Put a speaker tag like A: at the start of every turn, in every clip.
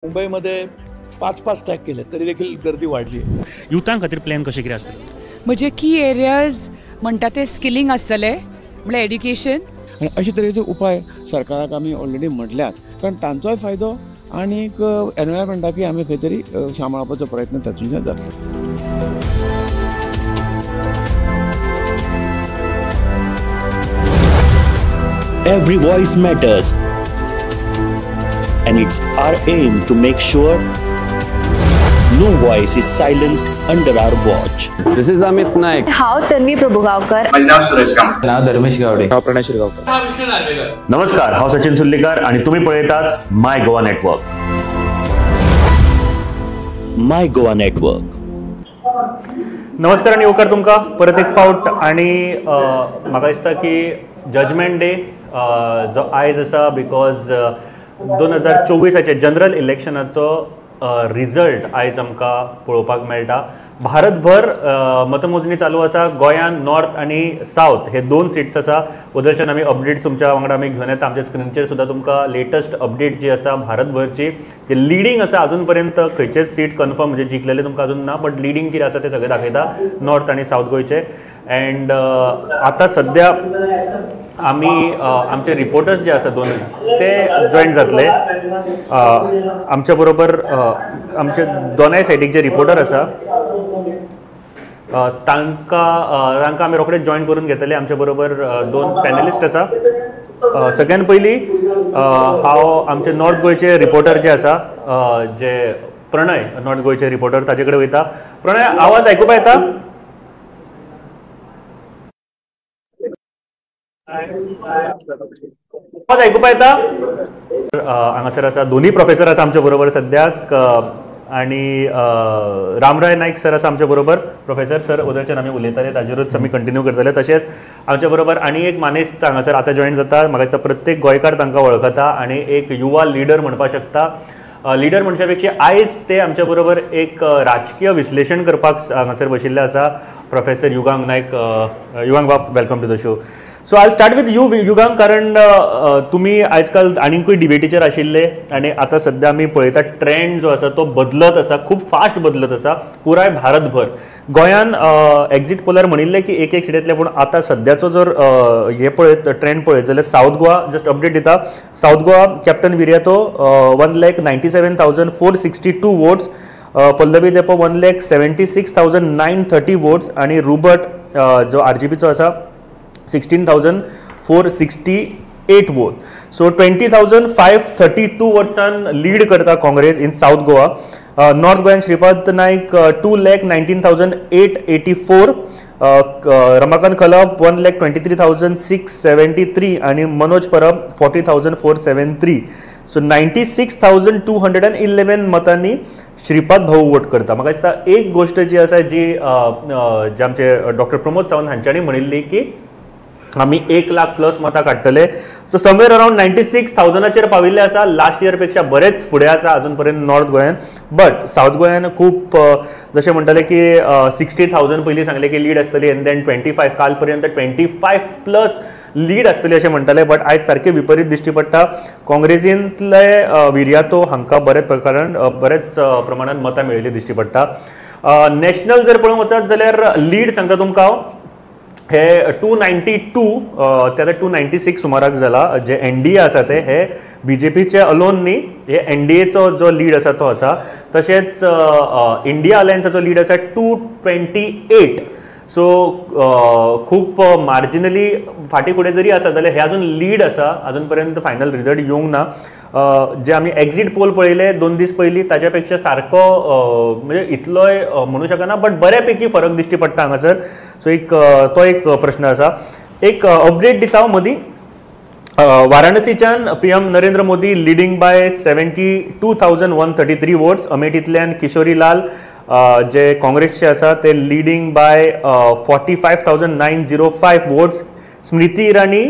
A: मुंबईमध्ये 5-5 टॅग केले तरी देखील गर्दी वाढली.
B: युथां खातीर प्लॅन कशें कितें आसतलें?
C: म्हणजे की एरियाज म्हणटा ते स्किलिंग आसतलें, म्हणल्यार एड्युकेशन.
D: आनी अशे तरेचे उपाय सरकाराक आमी ऑलरेडी म्हटल्यात, कारण तांचोय फायदो आनी एनवायरमेंटाकय आमी खंय तरी सांबाळपाचो प्रयत्न तातूंतल्यान जातलो.
E: Every voice matters, and it's our aim to make sure no voice is silenced under our watch.
F: This is Amit Naik.
G: हांव तन्वी प्रभुगांवकर.
H: माझे नाव सुरेश कामत.
I: नाव धर्मेश गावडे.
J: हांव प्रणय शिरगांवकर.
K: हांव विष्णू नार्वेकर.
E: नमस्कार, हांव सचिन सुर्लीकर आणि तुम्ही पळयतात My Goa network. My Goa network.
B: नमस्कार आणि येवकार तुमकां परत एक फावट. आणि म्हाका दिसता की जजमेंट डे जो आयज आसा, because 2024 general इलेक्शनाचो रिजल्ट आयज आमकां पळोवपाक मेळटा. भारतभर मतमोजणी चालू आसा. गोंयांत नॉर्थ आनी सावथ हे दोन सिट्स आसा. वदळच्यान आमी अपडेट्स तुमच्या वांगडा आमी घेवन येता. आमच्या स्क्रिनीचेर सुद्दां तुमकां लेटस्ट अपडेट जी आसा भारतभरची, जे लिडींग आसा अजून पर्यंत खंयचेच सीट कन्फर्म म्हणजे जिखलेले तुमकां अजून ना, बट लिडींग कितें आसा तें सगळें दाखयता नॉर्थ आनी सावथ गोंयचे. एंड आतां सद्या आमी आमचे रिपोर्टर्स जे आसा दोनूय ते जॉयन जातले आमच्या बरोबर. आमचे दोनाय सायडीक जे रिपोर्टर आसा तांकां आमी रोखडेच जॉयन करून घेतले. आमच्या बरोबर दोन पॅनलिस्ट आसा. सगळ्यान पयलीं हांव आमचे नॉर्थ गोंयचे रिपोर्टर जे आसा, जे प्रणय नॉर्थ गोंयचे रिपोर्टर, ताजे कडेन वयता. प्रणय, आवाज आयकुपा येता? आवाज आयकुपा येता? हांगासर आसा दोनूय प्रोफेसर आसा आमच्या बरोबर सद्याक, आनी रामराय नायक सर आसा आमच्या बरोबर. प्रोफेसर सर वदळच्यान आमी उलयताले ताजेरूच आमी कंटिन्यू करतले. तशेंच आमच्या बरोबर आनी एक मानेस्त हांगासर आतां जॉयन जाता. म्हाका दिसता प्रत्येक गोंयकार तांकां वळखता आनी एक युवा लिडर म्हणपाक शकता. लिडर म्हणच्या पेक्षा आयज ते आमच्या बरोबर एक राजकीय विश्लेशण करपाक हांगासर बशिल्ले आसा, प्रोफेसर युगांक नायक. युगांक बाब, welcome to the show. So I start with you Yugank, कारण तुमी आजकाल आनीकूय डिबेटीचेर आशिल्ले आनी आतां सद्या आमी पळयता ट्रेंड जो आसा तो बदलत आसा, खूब फास्ट बदलत आसा पुराय भारतभर. गोंयान एक्झीट पोलार म्हणिल्लें की एक एक सिटींतले, पूण आतां सद्याचो जर हे पळयत ट्रेंड पळयत जाल्यार सावथ गोवा जस्ट अपडेट दिता. South Goa captain Viriato 1,97,462 votes, Pallavi Dempo 1,76,930 votes आनी रुबर्ट जो आरजीपीचो आसा 16,468 वोट. सो 20,532 वोट्सान लीड करता Congress in south Goa. North गोंयान Shripad Naik 2,19,884, Ramakant Khalap 1,23,673 आनी मनोज परब 40,473. सो 96,211 मतांनी श्रीपाद भाऊ वोट करता. म्हाका दिसता एक गोश्ट जी आसा जी जे आमचे डॉक्टर प्रमोद सावंत हांच्यांनी म्हणिल्ली की आमी 1 लाख प्लस मतां काडटले. सो समवेर अरावंड 96,000 पाविल्ले आसा. लास्ट इयर पेक्षा बरेच फुडें आसा अजून पर्यंत नॉर्थ गोंयान. बट सावथ गोंयान खूब जशें म्हणटाले की 60,000 पयलीं सांगलें की लीड आसतली, एंड then 25 काल पर्यंत 25 प्लस लीड आसतली अशें म्हणटाले, बट आयज सारकें विपरीत दिश्टी पडटा. काँग्रेसींतले विरियातो हांकां बरेच प्रकारान बरेच प्रमाणान मतां मेळिल्ली दिश्टी पडटा. नॅशनल जर पळोवंक वचत जाल्यार लीड सांगता तुमकां हांव, हे 292 ते आतां 296 सुमाराक जाला. जे एनडीए आसा ते हे बीजेपीचे अलोन न्ही, हे एनडीएचो जो लीड आसा तो आसा. तशेंच इंडिया अलायन्साचो लीड आसा 228. सो खूब मार्जिनली फाटीं फुडें जरी आसा जाल्यार हे अजून लीड आसा, अजून पर्यंत फायनल रिजल्ट येवंक ना. जे आमी एक्झीट पोल पळयले 2 दीस पयलीं ताज्या पेक्षा सारको म्हणजे इतलोय म्हणू शकना, बट बऱ्यापैकी फरक दिश्टी पडटा हांगासर. सो एक तो एक प्रश्न आसा. एक अपडेट दिता हांव मदीं. वाराणसीच्यान PM Narendra Modi leading by 72,133 votes. अमेठींतल्यान Kishori Lal जे काँग्रेसचे आसा ते leading by 45,905 votes. Smriti Irani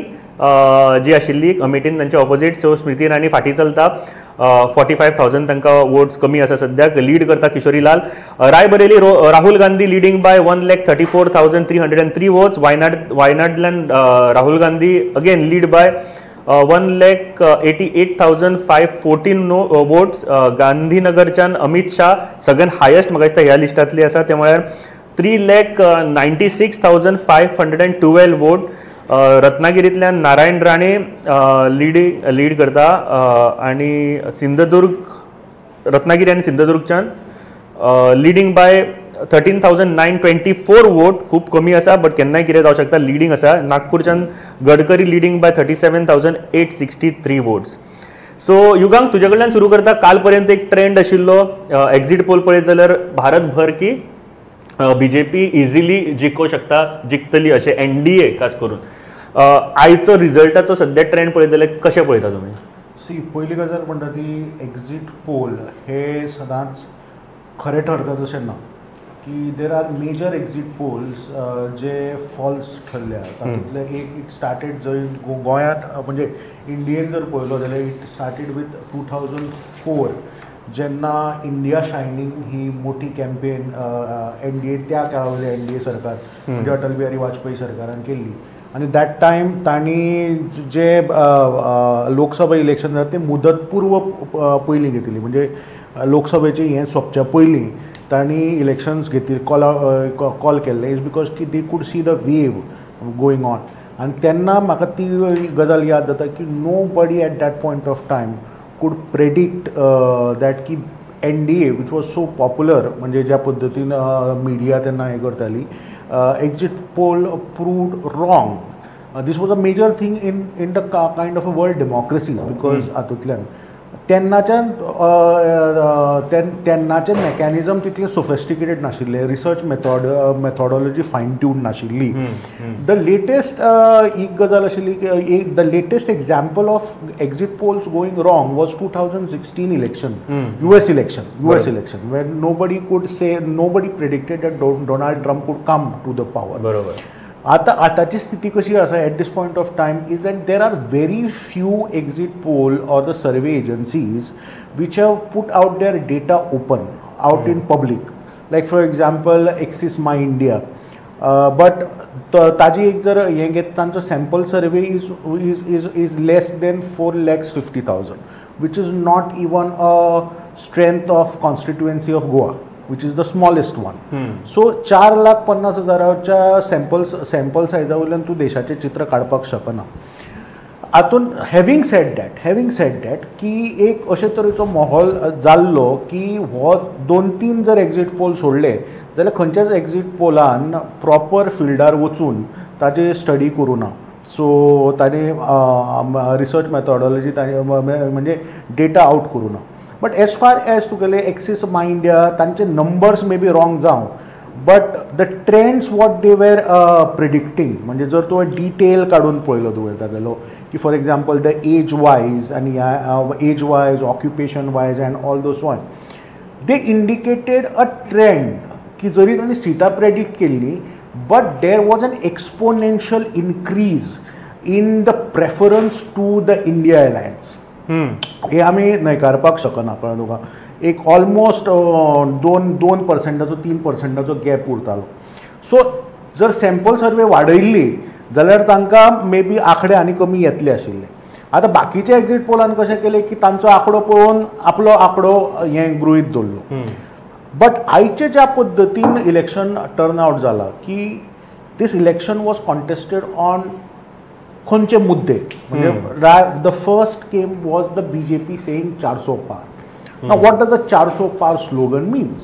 B: जी आशिल्ली अमेठीन तांचे ऑपोजीट, सो स्मृती इराणी फाटीं चलता, 45,000 तांकां वोट्स कमी आसा सद्याक. लीड करता Kishori Lal. Raebareli Rahul Gandhi leading by 1,34,303 votes. वायनाडल्यान Rahul Gandhi again lead by 1,88,514 votes. गांधीनगरच्यान Amit Shah सगळ्यात हायेस्ट म्हाका दिसता ह्या लिस्टांतली आसा, ते म्हळ्यार 3,96,512 वोट. रत्नागिरींतल्यान नारायण राणे लीड करता आनी सिंधुदुर्ग, रत्नागिरी आनी सिंधुदुर्गच्यान लिडींग बाय 13,924 वोट. खूब कमी आसा बट केन्नाय कितें जावं शकता, लिडींग आसा. नागपूरच्यान गडकरी लिडींग बाय 37,863 वोट्स. सो युगांक तुजे कडल्यान सुरू करता. काल पर्यंत एक ट्रेंड आशिल्लो एक्झीट पोल पळयत जाल्यार भारतभर की बीजेपी इझिली जिखो शकता, जिखतली अशें एनडीए खास करून. आयचो रिजल्टाचो सद्या ट्रेंड पळयत जाल्यार कशें पळयता तुमी?
F: सी, पयली गजाल म्हणटा ती एक्झीट पोल हे सदांच खरें ठरता तशें ना, की there are major exit polls जे फॉल्स ठरल्या. तातूंतले एक it started जंय गोंयांत म्हणजे इंडियेन जर पळयलो जाल्यार it started with 2004 जेन्ना इंडिया शायनींग ही मोठी कॅम्पेन एनडीए त्या काळा वयले एनडीए सरकार म्हणजे अटल बिहारी वाजपेयी सरकारान केल्ली आनी that time तांणी जे लोकसभा इलेक्शन जाता ते मुदतपूर्व पयलीं घेतिल्ली, म्हणजे लोकसभेचें हें सोंपच्या पयलीं तांणी इलेक्शन्स घेतिल्ले, कॉल केल्ले, is because की they could see the wave going on. आनी तेन्ना म्हाका ती गजाल याद जाता की nobody at that point of time could predict that की NDA which was so popular, म्हणजे ज्या पद्दतीन मिडिया तेन्ना हें करताली, exit poll proved wrong. This was a major thing in the kind of a world democracies, because हातूंतल्यान तेन्नाच्यान तेन्नाचें मॅकॅनिजम तितलें सोफिस्टिकेटेड नाशिल्लें, रिसर्च मेथोडॉलॉजी फायन ट्यून नाशिल्ली. The latest एक गजाल आशिल्ली की एक the latest example of exit polls going wrong was 2016 election, US election, US election, where nobody could say, nobody predicted that Donald Trump could come to the power.
B: बरोबर.
F: आतां आतांची स्थिती कशी आसा at this point of time is that there are very few exit poll or the survey agencies which have put out their data open out in public, like for example Axis My India, but ताजी एक जर हें घेत तांचो sample survey is is is is less than 4,50,000, which is not even a strength of constituency of Goa, which is the smallest one. So 4,50,000 sample सायजा वयल्यान तूं देशाचें चित्र काडपाक शकना. हातून हॅवींग सेड that की एक अशे तरेचो माहोल जाल्लो की हो 2-3 जर एक्झीट पोल सोडले जाल्यार खंयच्याच एक्झीट पोलान प्रॉपर फिल्डार वचून ताजे स्टडी करूं ना. सो ताणें रिसर्च मेथोडॉलॉजी ताणें म्हणजे डेटा आवट करूं ना. बट एज फार एज तुगेले एक्सीस माय इंडिया तांचे नंबर्स मे बी रॉंग जावं, but the trends what they were predicting, म्हणजे जर तुवें डिटेल काडून पळयलो तुवें तागेलो की for example the age wise आनी age wise, occupation wise and all those one, they indicated a trend की जरी तांणी सिटां प्रेडिक्ट केल्ली but there was an exponential increase in the preference to the India alliance. हे आमी न्हयकारपाक शकना. कळ्ळें तुका, एक ऑलमोस्ट 2% 3% गॅप उरतालो. सो जर सॅम्पल सर्वे वाडयल्ली जाल्यार तांकां मे बी आंकडे आनी कमी येतले आशिल्ले. आतां बाकीचे एक्झीट पोलान कशें केलें की तांचो आंकडो पळोवन आपलो आंकडो हें गृहीत दवरलो. बट आयचे ज्या पद्दतीन इलेक्शन टर्न आवट जाला की this election was contested on खंयचे मुद्दे, म्हणजे the first came was the BJP saying 400 पार. Now what does a 400 पार slogan means?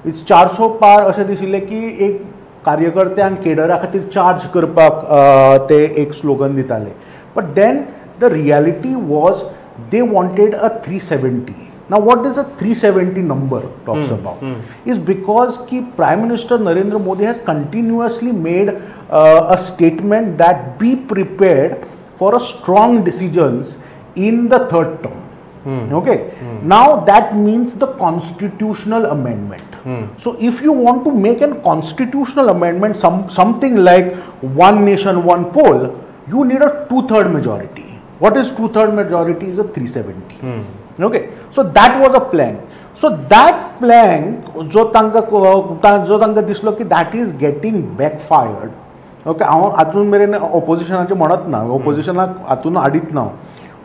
F: It's 400 पार अशें दिशिल्लें की एक कार्यकर्त्यांक केडरा खातीर चार्ज करपाक ते एक स्लोगन दिताले. But then the reality was they wanted a 370. Now what does a 370 number talks about? Is because ki Prime Minister Narendra Modi has continuously made a statement that be prepared for a strong decisions in the third term. Okay. Now that means the constitutional amendment. So if you want to make a constitutional amendment, something like one nation, one poll, you need a 2/3 majority. What is 2/3 majority? Is a 370. Okay, so that was a plank. So that plank जो तांकां दिसलो की that is getting backfired. Okay, हांव आजून मेरेन ऑपोजिशनाचें म्हणत ना, ऑपोजिशनाक हातून हाडीत ना.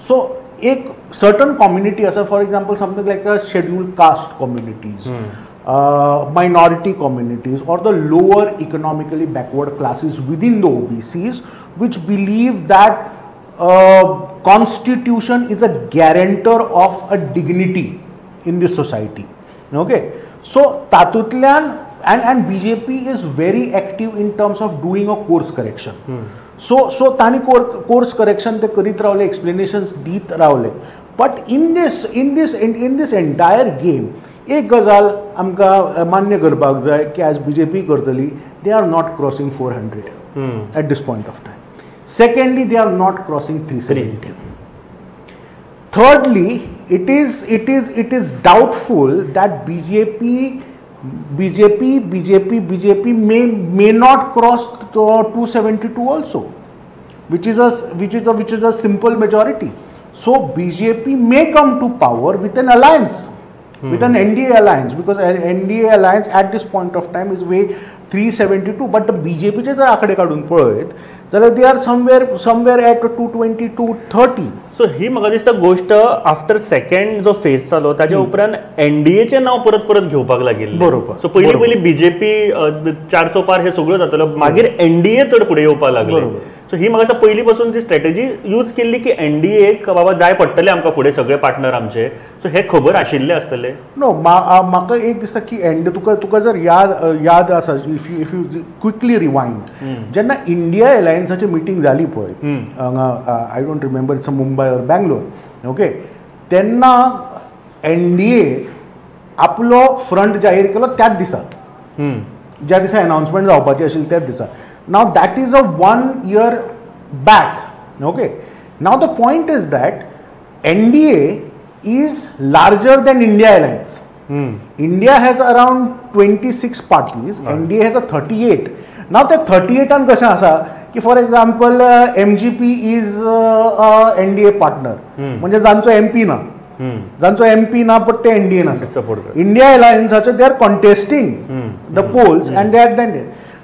F: सो एक सर्टन कम्युनिटी आसा, for example something like a scheduled caste communities, minority communities or the lower economically backward classes within the OBCs, which believe that constitution is a guarantor of a dignity in this society. Okay, so तातूंतल्यान and BJP is very active in terms of doing a course correction. So तांणी course correction ते करीत रावले, एक्सप्लेनेशन्स दीत रावले. But in this entire game एक गजाल आमकां मान्य करपाक जाय की आज बीजेपी करतली, they are not crossing 400 at this point of time. Secondly, they are not crossing 370. Thirdly, it is doubtful that BJP may not cross 272 also, which is a simple majority. So BJP may come to power with an alliance, with an NDA alliance, because NDA alliance at this point of time is way 372. But the BJP चे जर आकडे काडून पळयत जाल्यार they are somewhere at 220, 230.
B: So ही म्हाका दिसता गोष्ट after second जो फेस जालो ताच्या उपरांत एनडीएचें नांव परत परत घेवपाक लागिल्लें.
F: बरोबर.
B: सो पयलीं पयलीं बीजेपी 400 पार हे सगळ्यो जातालो, मागीर एनडीए चड फुडें येवपाक लागले. सो ही म्हाका पयलीं पासून जी स्ट्रेटजी यूज केल्ली की एनडीएक बाबा जाय पडटले आमकां फुडें सगळे पार्टनर आमचे, सो हे खबर आशिल्ले आसतले.
F: नो, म्हाका एक दिसता की एनडीए तुका जर याद आसा, if you quickly rewind, जेन्ना इंडिया अलायन्साची मिटींग जाली पळय हांगा, I don't remember it's Mumbai or Bangalore, okay, तेन्ना एनडीए आपलो फ्रंट जाहीर केलो त्याच दिसा, ज्या दिसा अनाउन्समेंट जावपाची आशिल्ली त्याच दिसा. Now that is a 1 year back, okay. Now the point is that NDA is larger than India Alliance. India has around 26 parties, NDA has a 38. Now the 38 an कशें आसा की for example MGP is NDA partner, म्हणजे जांचो MP ना, जांचो MP ना but ते NDA ना
B: सपोर्ट.
F: इंडिया अलायन्साचे they are contesting the polls and they are then.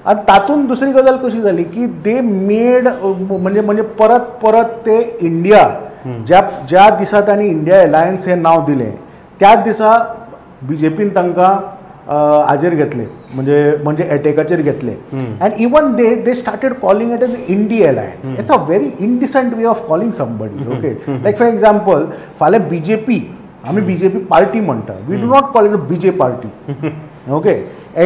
F: आनी तातूंत दुसरी गजाल कशी जाली की they made म्हणजे म्हणजे परत परत ते इंडिया ज्या ज्या दिसा तांणी इंडिया अलायन्स हें नांव दिलें त्याच दिसा बीजेपीन तांकां हाजेर घेतले, म्हणजे म्हणजे एटॅकाचेर घेतले. And even they started calling it an India alliance. It's a very indecent way of calling somebody, okay. Like for example फाल्यां बीजेपी, आमी बीजेपी पार्टी म्हणटा, we do not call it a BJ party, okay.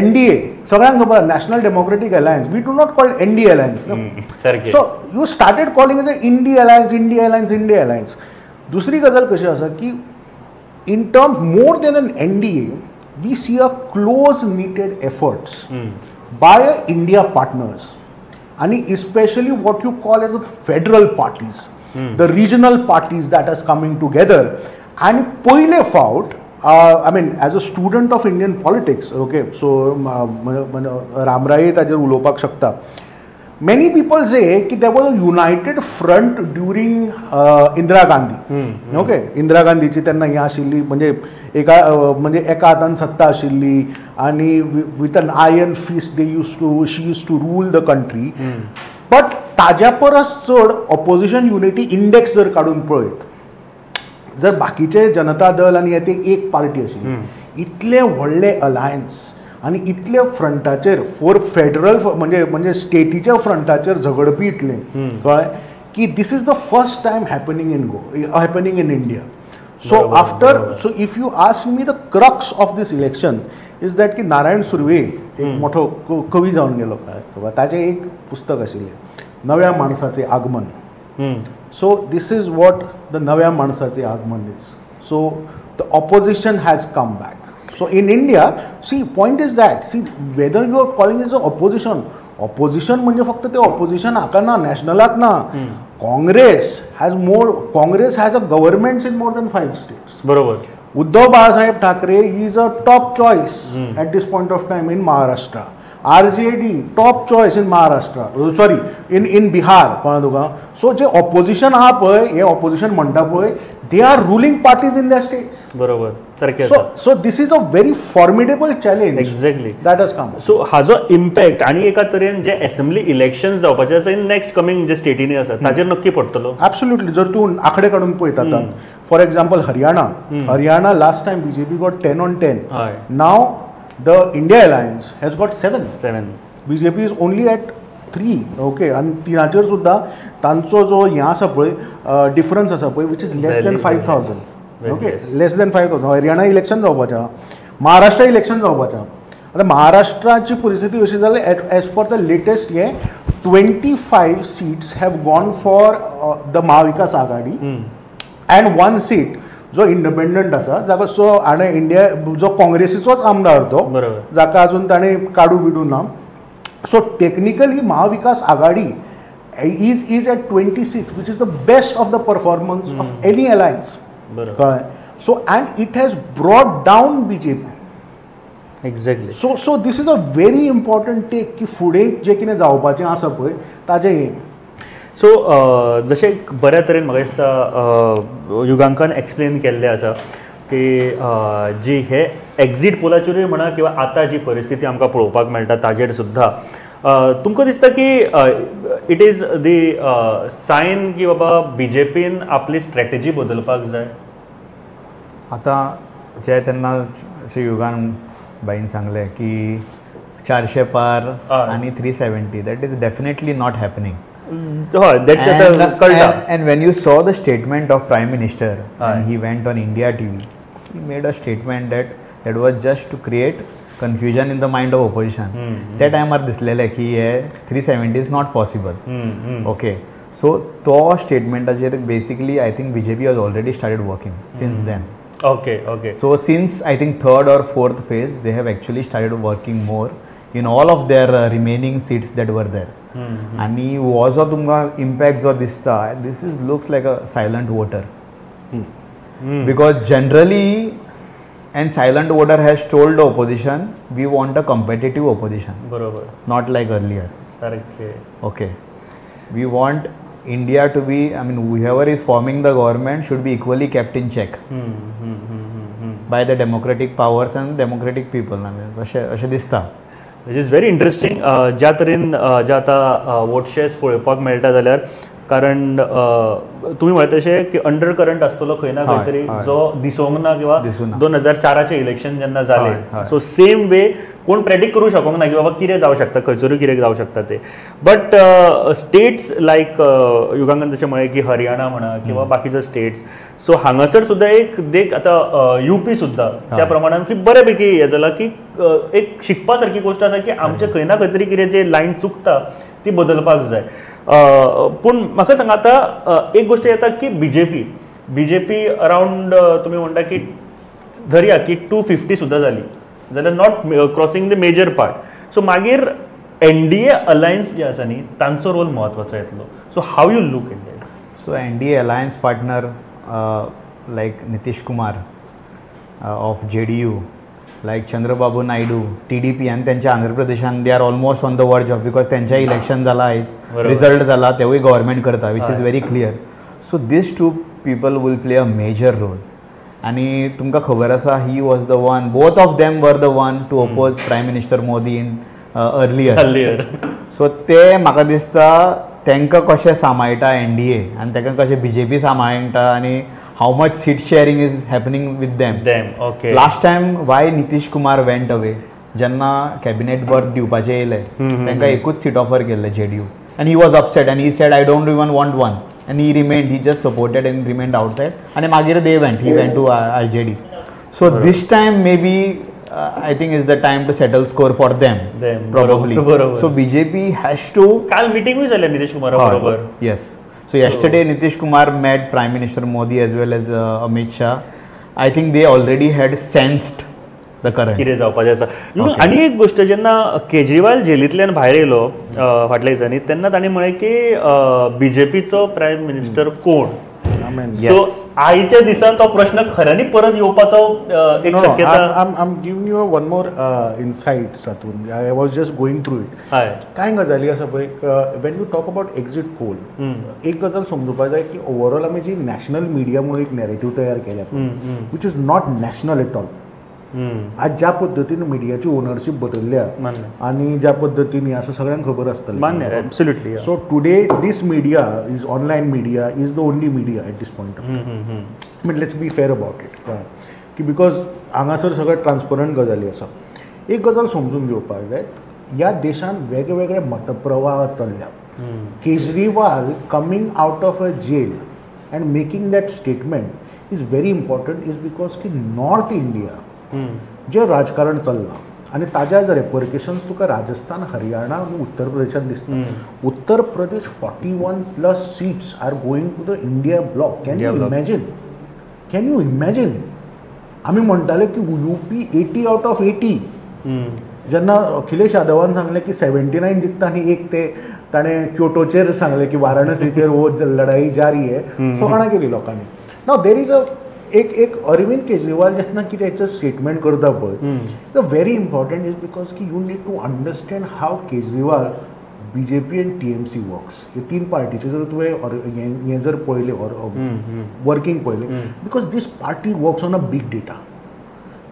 F: NDA सगळ्यांक खबर, national democratic alliance, we do not call NDA alliance. So you started calling as a India alliance, India alliance, India alliance. दुसरी गजाल कशी आसा की in terms more than an NDA we see a close knitted efforts by India partners आनी especially what you call as a federal parties, the regional parties that are coming together. आनी पयले फावट, I mean as a student of Indian politics, okay, so Ramrai ताजेर उलोवपाक शकता. Many people say की there was a united front during Indira Gandhi, okay. Indira गांधीची तेन्ना हें आशिल्ली, म्हणजे एका म्हणजे एका हातान सत्ता आशिल्ली आनी with an iron fist they use to she use to rule the country. But ताज्या परस चड ऑपोजिशन युनिटी इंडेक्स जर काडून पळयत, जर बाकीचे जनता दल आनी हे ते एक पार्टी आशिल्ली, इतले व्हडले अलायन्स आनी इतले फ्रंटाचेर फोर फेडरल म्हणजे म्हणजे स्टेटीच्या फ्रंटाचेर झगडपी इतले, कळ्ळें की this is the first time happening in happening in India. So after, so if you ask me the crux of this election is that की नारायण सुर्वे एक मोठो कवी जावन गेलो, ताचें एक पुस्तक आशिल्लें नव्या माणसाचें आगमन. So this is what the नव्या माणसाचे आगमन is. So the opposition has come back. So in India, see, point is that, see, whether you are calling is a opposition, opposition म्हणजे फक्त ते ऑपोजिशन हाका ना, नॅशनलाक ना. Congress has more, Congress has a governments in more than 5 states.
B: बरोबर.
F: Uddhav Balasaheb Thackeray is a top choice at this point of time in Maharashtra. RJD top choice in Maharashtra, sorry in Bihar, कळ्ळें तुका. So जे opposition आहा पळय, हे opposition म्हणटा पळय, They are ruling parties in their states.
B: बरोबर, सारकें.
F: So this is a very formidable challenge.
B: Exactly.
F: That has come.
B: So हाजो इम्पॅक्ट आनी एका तरेन जे एसेंब्ली इलेक्शन जावपाचे आसा इन नेक्स्ट कमींग जे स्टेटीनी आसा ताजेर नक्की पडटलो.
F: ॲब्सोल्युटली. जर तूं आंकडे काडून पळयता आतां, for example Haryana, Haryana last time BJP got 10 on 10.
B: हय.
F: Now the India alliance has got 7.
B: 7.
F: BJP is only at 3. Okay, आनी तिनाचेर सुद्दां तांचो जो हें आसा पळय डिफरन्स आसा पळय which is less than 5,000. Okay, less than 5,000. Haryana election जावपाचें आहा, महाराष्ट्र इलेक्शन जावपाचें आहा. आतां महाराष्ट्राची परिस्थिती अशी जाल्या, एज पर the latest हें 25 seats have gone for the Mahavikas Aghadi and 1 seat जो इंडिपेंडंट आसा, जाका सो आनी इंडिया जो काँग्रेसीचोच आमदार तो, जाका अजून ताणें काडू बिडू ना. So technically Mahavikas Aghadi is at 26, which is the best of the performance of any alliance. कळ्ळें? So and it has brought down BJP.
B: Exactly.
F: So this is a very important take की फुडें जें कितें जावपाचें आसा पळय ताजें हें.
B: सो जशें बऱ्या तरेन म्हाका दिसता युगांकान एक्सप्लेन केल्लें आसा की जी हे एक्झीट पोलाचेरूय म्हणा किंवा आतां जी परिस्थिती आमकां पळोवपाक मेळटा ताजेर सुद्दां तुमकां दिसता की it is the Sion की बाबा बीजेपीन आपली स्ट्रॅटेजी बदलपाक जाय?
G: आतां जे तेन्ना श्री युगान बाईन सांगलें की 400 पार आनी 370, that is definitely not happening.
B: हय, that कळटा.
G: And when you saw the statement of Prime Minister, and he went on India TV, he made a statement that that was just to create confusion in the mind of opposition. त्या टायमार दिसलेलें की हे 370 is not possible. Okay, so तो स्टेटमेंटाचेर basically I think BJP has already started working since then.
B: Okay, okay.
G: So since I think third or fourth phase, they have actually started working more in all of their remaining seats that were there. आनी हो जो तुमकां impact जो दिसता, this is looks like a silent voter. Because generally and silent voter has told the opposition we want a competitive opposition.
B: बरोबर.
G: Not like earlier.
B: सारकें.
G: Okay, we want India to be, I mean whoever is forming the government should be equally kept in check by the democratic powers and democratic people. अशें अशें दिसता.
B: Which is very interesting. ज्या तरेन ज्या आतां vote shares पळोवपाक मेळटा जाल्यार, कारण तुमी म्हणता तशें की अंडर करंट आसतलो खंय ना खंय तरी जो दिसोंक ना, किंवा 2004 इलेक्शन जेन्ना जालें सो सेम वे कोण प्रेडिक्ट करूं शकोंक ना की बाबा कितें जावं शकता, खंयसरूय कितें जावं शकता ते. बट स्टेट्स लायक युगांकान जशें म्हळें की हरियाणा म्हणा किंवा बाकीचे स्टेट्स, सो हांगासर सुद्दां एक देख आतां युपी सुद्दां त्या प्रमाणान की बऱ्यापैकी हें जालां की एक शिकपा सारकी गोश्ट आसा की आमचें खंय ना खंय तरी कितें जे लायन चुकता ती बदलपाक जाय. पूण म्हाका सांगा आतां एक गोश्ट येता की बीजेपी अरावंड तुमी म्हणटा की धरया की 250 सुद्दां जाली जाल्यार not crossing the major part. So मागीर एनडीए अलायन्स जे आसा न्ही तांचो रोल म्हत्वाचो येतलो. So how you look at that?
G: So NDA alliance partner like Nitish Kumar of JDU, like Chandrababu Naidu TDP, आनी तेंच्या आंध्र प्रदेशान they are almost on the verge of, because तेंच्या इलेक्शन जाला आयज, रिजल्ट जाला, तेवूय गव्हर्मेंट करता, which is very clear. So these two people will play a major role. आनी तुमकां खबर आसा, he was the one, both of them were the one to oppose Prime Minister Modi in earlier. So ते म्हाका दिसता तांकां कशें सांबाळटा एनडीए आनी तांकां कशें बीजेपी सांबाळटा आनी how much seat sharing is happening with them.
B: Okay.
G: Last time why Nitish Kumar went away, जेन्ना कॅबिनेट बर्थ दिवपाचें येयलें तांकां एकूच सीट ऑफर केल्लें JDU, and he was upset and he said I don't even want one, and he remained, he just supported and remained outside. And मागीर they went, he went to RJD. So this time maybe I think is the time to settle score for them, probably. So BJP has to.
B: काल मीटिंगूय जाल्या नितीश कुमारा बरोबर.
G: Yes. So yesterday Nitish Kumar met Prime Minister Modi as well as Amit Shah. I think they already had sensed the current.
B: कितें जावपाचें आसा. आनी एक गोश्ट, जेन्ना केजरीवाल जेलींतल्यान भायर येयलो फाटल्या दिसांनी तेन्ना तांणी म्हळें की बीजेपीचो प्रायम मिनिस्टर कोण, सो आयच्या दिसान तो प्रश्न खऱ्यांनी परत येवपाचो एक शक्यता.
F: I am giving you one more insight तातूंत. I was just going through it. कांय गजाली आसा पळय, when you talk about exit poll एक गजाल समजुपाक जाय की ओवरऑल आमी जी नॅशनल मिडिया म्हणून एक नॅरेटीव तयार केल्या which is not national at all. आज ज्या पद्दतीन मिडियाची ओनरशीप बदलल्या आनी ज्या पद्दतीन आसा सगळ्यांक खबर आसतलें.
B: मान्य, absolutely.
F: So today this media is online media is the only media at this point of time. I mean let's be fair about it की because हांगासर सगळें ट्रान्सपरंट गजाली आसा. एक गजाल समजून घेवपाक जाय, ह्या देशान वेगवेगळे मतप्रवाह चल्ल्या. Kejriwal coming out of a jail and making that statement is very important is because की नॉर्थ इंडिया जे राजकारण चल्लां आनी ताज्या जर रेपरकेशन्स तुका राजस्थान, हरियाणा आनी उत्तर प्रदेशांत दिसता. Uttar Pradesh 41+ seats are going to the India bloc. Can you imagine? Can you imagine? आमी म्हणटाले की UP 80 out of 80. जेन्ना अखिलेश यादवान सांगलें की 79 जिखता आनी एक ते ताणें क्योटोचेर सांगलें की वाराणसीचेर हो लढाई जारी आहे, फकाणां केली लोकांनी. नाव there is a एक एक अरविंद केजरीवाल जेन्ना कितें हेचें स्टेटमेंट करता पळय, the very important is because की you need to understand how Kejriwal, BJP and TMC works. हे तीन पार्टीचे जर तुवें हें जर पळयलें ऑर वर्किंग पळयलें, because this party works on a big data.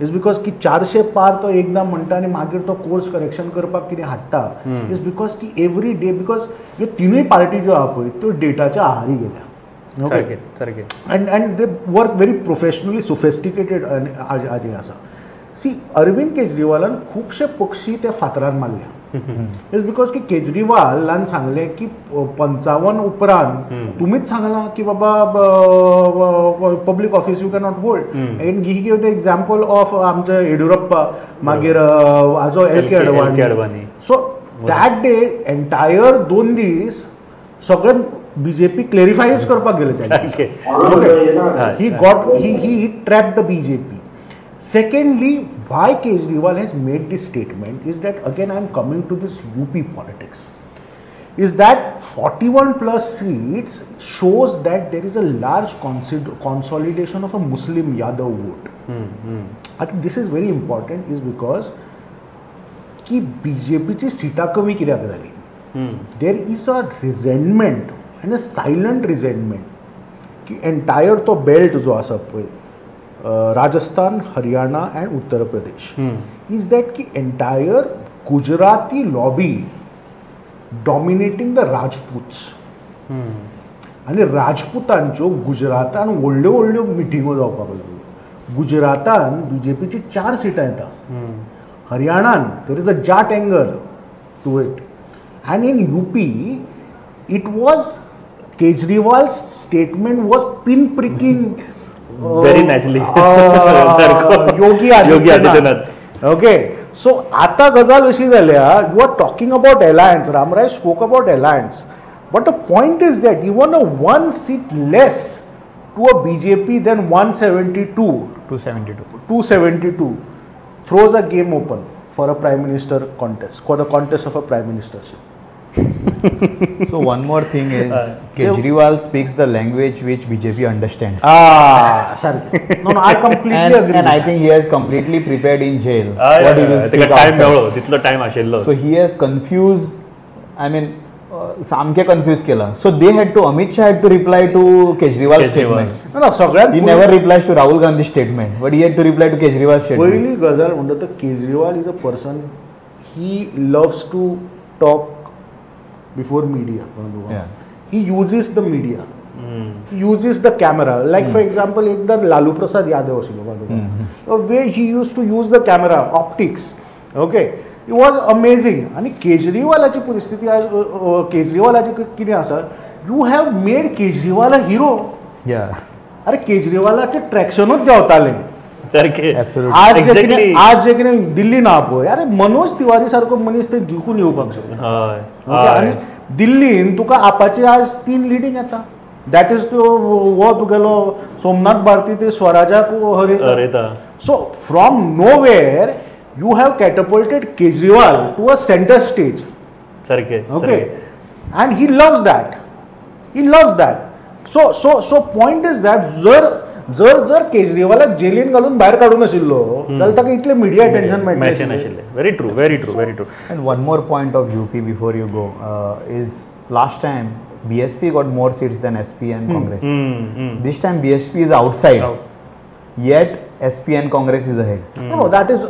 F: Is because की 400 पार तो एकदां म्हणटा आनी मागीर तो कोर्स करेक्शन करपाक कितें हाडटा. Is because की एवरी डे, because ह्यो तिनूय पार्टी ज्यो आहा पळय त्यो डेटाच्या आहारी गेल्या.
B: सारकें सारकें.
F: And they work very professionally, sophisticated आजी आसा. सी, अरविंद केजरीवालान खुबशे पक्षी त्या फातरान मारल्या. Is because की केजरीवालान सांगलें की 55 उपरांत तुमीच सांगलां की बाबा public office you cannot hold. And he give the example of आमचे येडियुरप्पा, मागीर आजो L K Advani. So that day entire 2 दीस सगळे बीजेपी क्लेरिफायच करपाक गेले. He got he trapped the BJP. Secondly, why Kejriwal has made this statement is that again I am coming to this UP politics, is that 41+ seats shows that there is a large consolidation of a Muslim Yadav vote. I think this is very important is because की बीजेपीची सीटां कमी कित्याक जाली, there is a resentment and a silent resentment की entire तो belt जो आसा पळय, Rajasthan, Haryana and Uttar Pradesh, is that की entire Gujarati lobby dominating the Rajputs. आनी राजपुतांच्यो गुजरातान व्हडल्यो व्हडल्यो मिटिंगो जावपाक लागल्यो. गुजरातान बीजेपीची 4 सीटां येता, हरियाणान there is a Jat anger to it, and in UP it was Kejriwal's statement was pin pricking
B: very nicely
F: Yogi Adityanath. Okay, so आता गजाल अशी जाल्या, you are talking about alliance, Ramrai spoke about alliance, but the point is that even a 1 seat less to a BJP than 172 272 throws a game open for a prime minister contest, for the contest of a prime ministership.
G: So one more thing is, Kejriwal speaks the language which BJP understands.
F: Ah, sorry. No, I completely agree.
G: And I think he has completely prepared in jail. What he will speak outside. So he has confused, I mean, सामके confused केला. So they had to, Amit Shah had to reply to Kejriwal's statement.
F: No, सगळ्यात
G: he never replies to Rahul Gandhi's statement, but he had to reply to Kejriwal's statement.
F: पहिली गजाल म्हणटा तर Kejriwal is a person, he loves to talk before media.
G: Yeah.
F: He uses the media. He uses the camera. Like for example, ekda Lalu Prasad Yadav asilo, the way he used to use the camera, optics. Okay, it was amazing. आणि केजरीवालाची परिस्थिती आज, केजरीवालाची कितें आसा, you have made Kejriwal a hero.
G: Yeah.
F: अरे केजरीवालाचे ट्रॅक्शनूच देंवताले.
B: आज
F: आज जे कितें दिल्ली ना पळय, अरे मनोज तिवारी सारको मनीस ते जिखून येवपाक शकता. आनी दिल्लीन तुका आपाची आज 3 लिडींग येता. That is तो हो तुगेलो सोमनाथ भारती ते स्वराजाक हरयता. So from nowhere you have catapulted Kejriwal to a centre stage.
B: सारकें.
F: Okay, and he loves that, he loves that. So so so point is that जर जर जर केजरीवालाक जेलीन घालून भायर काडूंक नाशिल्लो जाल्यार ताका इतलें मिडिया अटेन्शन
B: मेळचें नाशिल्लें. Very true, very true, very true.
G: And one more point of UP before you go is last time BSP got more seats than SP and Congress. This time BSP is outside, yet SP and Congress is ahead.
F: No, that is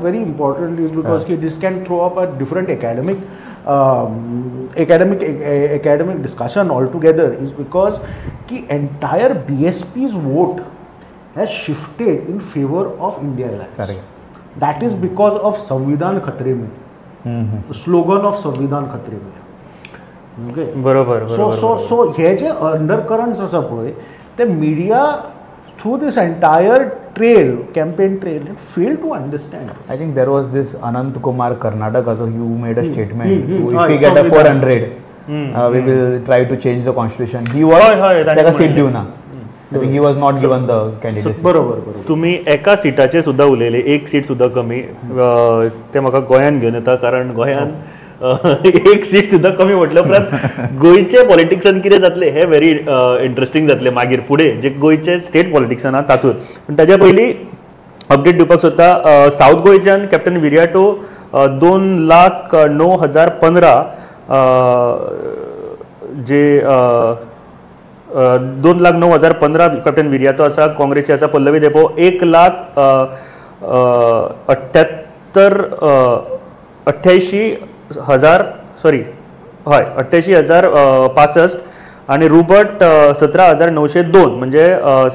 F: very important, is because this can throw up a different academic academic discussion altogether, is because the entire BSP's vote has shifted in favor of India Alliance.
G: Sorry.
F: That is because of Samvidhan Khatre mein. The slogan of Samvidhan Khatre mein. Okay.
B: बरोबर.
F: So so so हे जे अंडरकरंट्स आसा पळय ते media through this entire trail, campaign trail, fail to understand.
G: I think there was this Anant Kumar Karnataka, so who made a statement, if we get a 400, we will try to change the constitution. He was, ताका seat दिवना. He was not given the candidacy.
F: बरोबर बरोबर.
B: तुम्ही एका सिटाचेर सुद्दां उलयले, एक seat सुद्दां कमी, ते म्हाका गोंयान घेवन येता, कारण गोंयान एक सीट सुद्दां कमी म्हटल्या उपरांत गोंयचे पॉलिटिक्सान कितें जातलें हें व्हेरी इंट्रस्टींग जातलें मागीर फुडें, जे गोंयचे स्टेट पॉलिटिक्सान आहा तातूंत. पूण ताच्या पयलीं अपडेट दिवपाक सोदता, सावथ गोंयच्यान कॅप्टन विरियाटो 2,09,015, जे 2,09,015 कॅप्टन विरियाटो आसा. काँग्रेसचे आसा पल्लवी धेंपो 1,88,000, सॉरी हय 88,065, आनी रुबर्ट 17,902. म्हणजे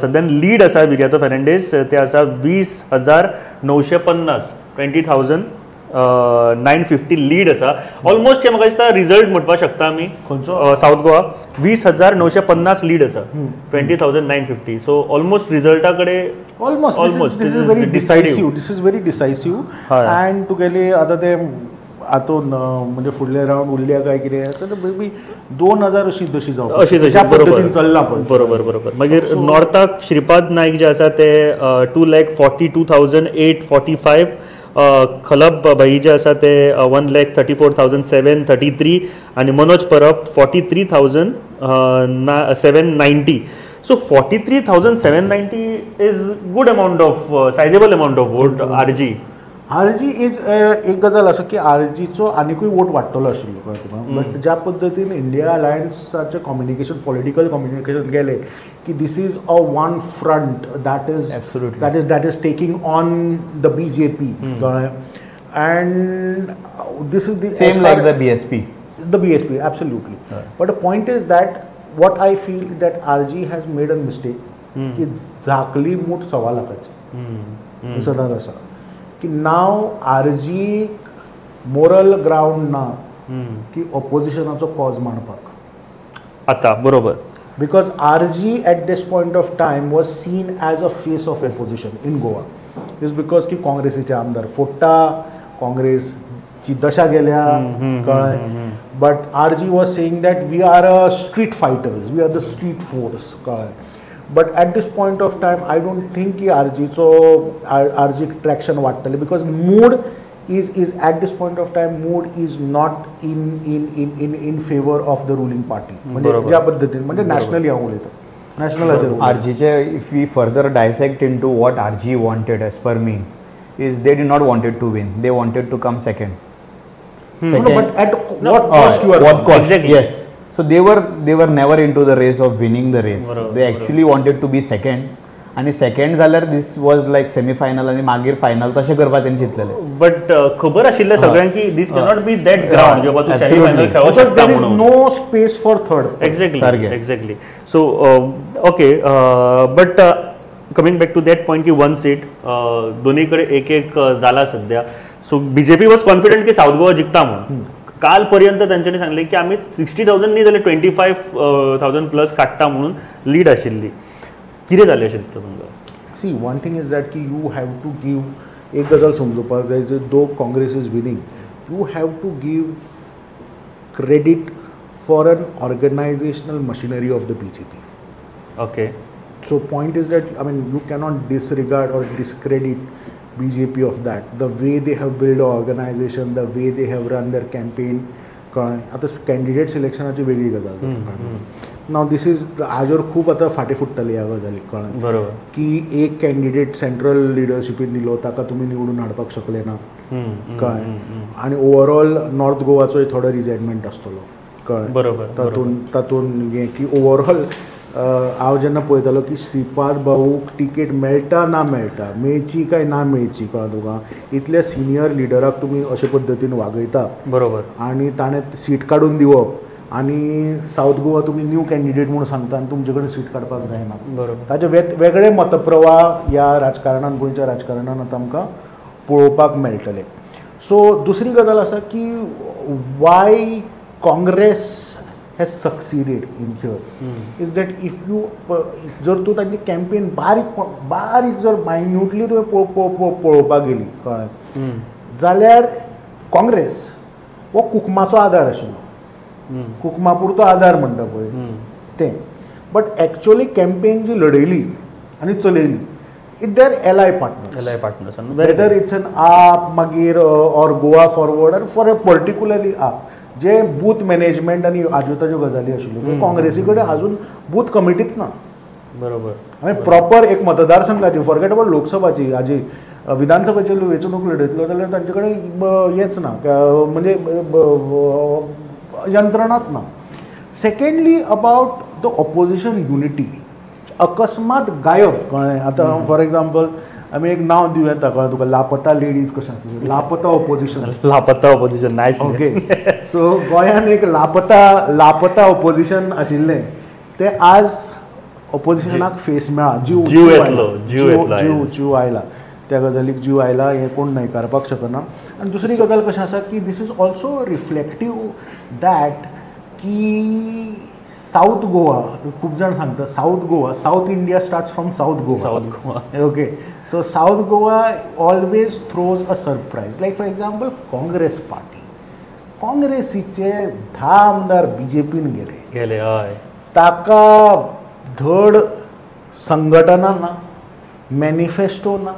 B: सद्यान लीड आसा विरियातो फेर्नांडीस ते आसा 20,950, 20,950 लीड आसा. ऑलमोस्ट हे म्हाका दिसता रिजल्ट म्हणपाक शकता आमी.
F: खंयचो?
B: सावथ गोवा 20,950 लीड आसा, 20,950. सो ऑलमोस्ट रिजल्टा कडेन
F: almost this is very decisive, this is very decisive. And तुगेले आतां ते आतां म्हणजे फुडले रावंड उरल्या काय कितें मे बी 2,000 अशी तशी जावप,
B: अशी तशी
F: पद्दतीन चल्लां पळय.
B: बरोबर बरोबर. मागीर नॉर्थाक श्रीपाद नायक जे आसा ते 2,42,845, खलप भाई जे आसा ते 1,34,733, आनी मनोज परब 43,790. So 43,790 is good amount of, sizable amount of vote. RG
F: RG is एक गजाल आसा की आरजीचो आनिकूय वोट वाडटलो आशिल्लो कळ्ळें तुका, बट ज्या पद्दतीन इंडिया अलायन्साचें कम्युनिकेशन, पॉलिटिकल कम्युनिकेशन गेलें की this is a one front that is that is that is taking on the BJP, कळ्ळें, and this is the
G: same like the BSP,
F: the BSP absolutely. But the point is that what I feel that RG has made a mistake की झाकली मूठ 1.25 लाखाची सदांच आसा की नाव RG moral ground ना की ऑपोजिशनाचो cause मांडपाक
B: आतां. बरोबर.
F: Because RG at this point of time was seen as a face of opposition in Goa, is because की काँग्रेसीचे आमदार फोडटा, काँग्रेसची दशा गेल्या, कळ्ळें. But RG was saying that we are a street fighters, we are the street force, कळ्ळें. But at this point of time I don't think की आरजीचो RG traction वाडटलें, because mood is at this point of time mood is not in in in in in favour of the ruling party. म्हणजे ज्या पद्दतीन म्हणजे nationally हांव उलयतां, नॅशनलाचेर
G: आरजीचे if we further dissect into what RG wanted as per me is they did not wanted to win, they wanted to come second.
F: But at what cost you are, what
G: cost? Yes. So they were never into the race of winning the race. They actually wanted to be second. आणि second जाल्यार this was like semi-final आणि मागीर final तशें करपाक तेणी चिंतलेलें.
B: But खबर आशिल्लें सगळ्यांक की this cannot be that ground जेव्हा तूं सेमीफायनल खेळोंक शकता म्हणून.
F: No space for third.
B: Exactly exactly. So okay, but coming back to that point की वन सीट दोन्ही कडेन एक एक जाला सद्या. सो बीजेपी वॉज कॉन्फिडंट की सावथ गोवा जिखता म्हणून. कालपर्यंत तांच्यांनी सांगलें की आमी 60,000 न्ही जाल्यार 25,000 प्लस काडटा म्हणून लीड आशिल्ली. कितें जालें अशें दिसता तुमकां?
F: See, one thing is that की you have to give, एक गजाल समजुपाक जाय, though Congress is winning, you have to give credit for an organisational machinery of the BJP.
B: Okay.
F: So point is that, I mean, you cannot disregard or discredit BJP of that. The way they have built an organization, the way they have run their campaign, कळ्ळें. आतां candidate सिलेक्शनाची वेगळी गजाल. नाव this is हाजेर खूब आतां फाटीं फुट्टली ह्या गजाली, कळ्ळें?
B: बरोबर.
F: की एक कॅन्डिडेट सेंट्रल लिडरशिपीन दिलो, ताका तुमी निवडून हाडपाक शकले ना, कळ्ळें? आनी ओवरऑल नॉर्थ गोवाचोय थोडो रिझेंटमेंट आसतलो, कळ्ळें?
B: बरोबर.
F: तातूंत तातूंत हें की ओवरऑल हांव जेन्ना पळयतालो की श्रीपाद भाऊक टिकेट मेळटा ना मेळटा, मेळची काय ना मेळची, कळ्ळें तुका? इतल्या सिनियर लिडराक तुमी अशे पद्दतीन वागयता,
B: बरोबर,
F: आनी ताणें सीट काडून दिवप आनी सावथ गोवा तुमी न्यू कॅन्डिडेट म्हूण सांगता आनी तुमचे कडेन सीट काडपाक जायना.
B: बरोबर.
F: ताजे वेगळे मतप्रवाह ह्या राजकारणान, गोंयच्या राजकारणान आतां आमकां पळोवपाक मेळटले. सो दुसरी गजाल आसा की why Congress has succeeded in here is that if you जर तूं तांची कॅम्पेन बारीक बारीक जर मायन्युटली तुवें पळोवपाक गेली, कळ्ळें, जाल्यार काँग्रेस हो कुकमाचो आदार आशिल्लो, कुकमा पुरतो आदार म्हणटा पळय तें. बट एक्चुअली कॅम्पेन जी लढयली आनी चलयली it their ally partners,
B: ally partners,
F: whether it's an AAP मागीर or Goa Forward or for a particularly AAP, J booth management आनी हाज्यो ताज्यो गजाली आशिल्ल्यो त्यो काँग्रेसी कडेन अजून बूथ कमिटीत ना.
B: बरोबर.
F: आनी प्रॉपर एक मतदारसंघाची, फॉरगेट अबाउट लोकसभाची, हाजी विधानसभेची वेंचणूक लढयतलो जाल्यार तांचे कडेन हेंच ना, म्हणजे यंत्रणाच ना. Secondly about the opposition unity अकस्मात गायब, कळ्ळें? आतां फॉर एग्जाम्पल आमी एक नांव दिवं येता, कळ्ळें तुका, लापता लेडीज कशें आसता, लापता ऑपोजिशन,
B: लापता ऑपोजिशन, नायस.
F: ओके, सो गोंयान एक लापता लापता ऑपोजिशन आशिल्लें, तें आज ऑपोजिशनाक फेस मेळ्ळा, जीव
B: जीव येतलो, जीव
F: जीव जीव आयला त्या गजालीक, जीव आयला, हें कोण न्हयकारपाक शकना. आनी दुसरी गजाल कशें आसा की this is also reflective that की सावथ गोवा, खूब जाण सांगता South Goa, South India starts from South Goa,
B: South Goa,
F: okay. So South Goa always throws a surprise. Like for example Congress party, काँग्रेसीचे 10 आमदार बीजेपीन गेले
B: गेले, हय,
F: ताका धड संघटना ना, मॅनिफेस्टो ना,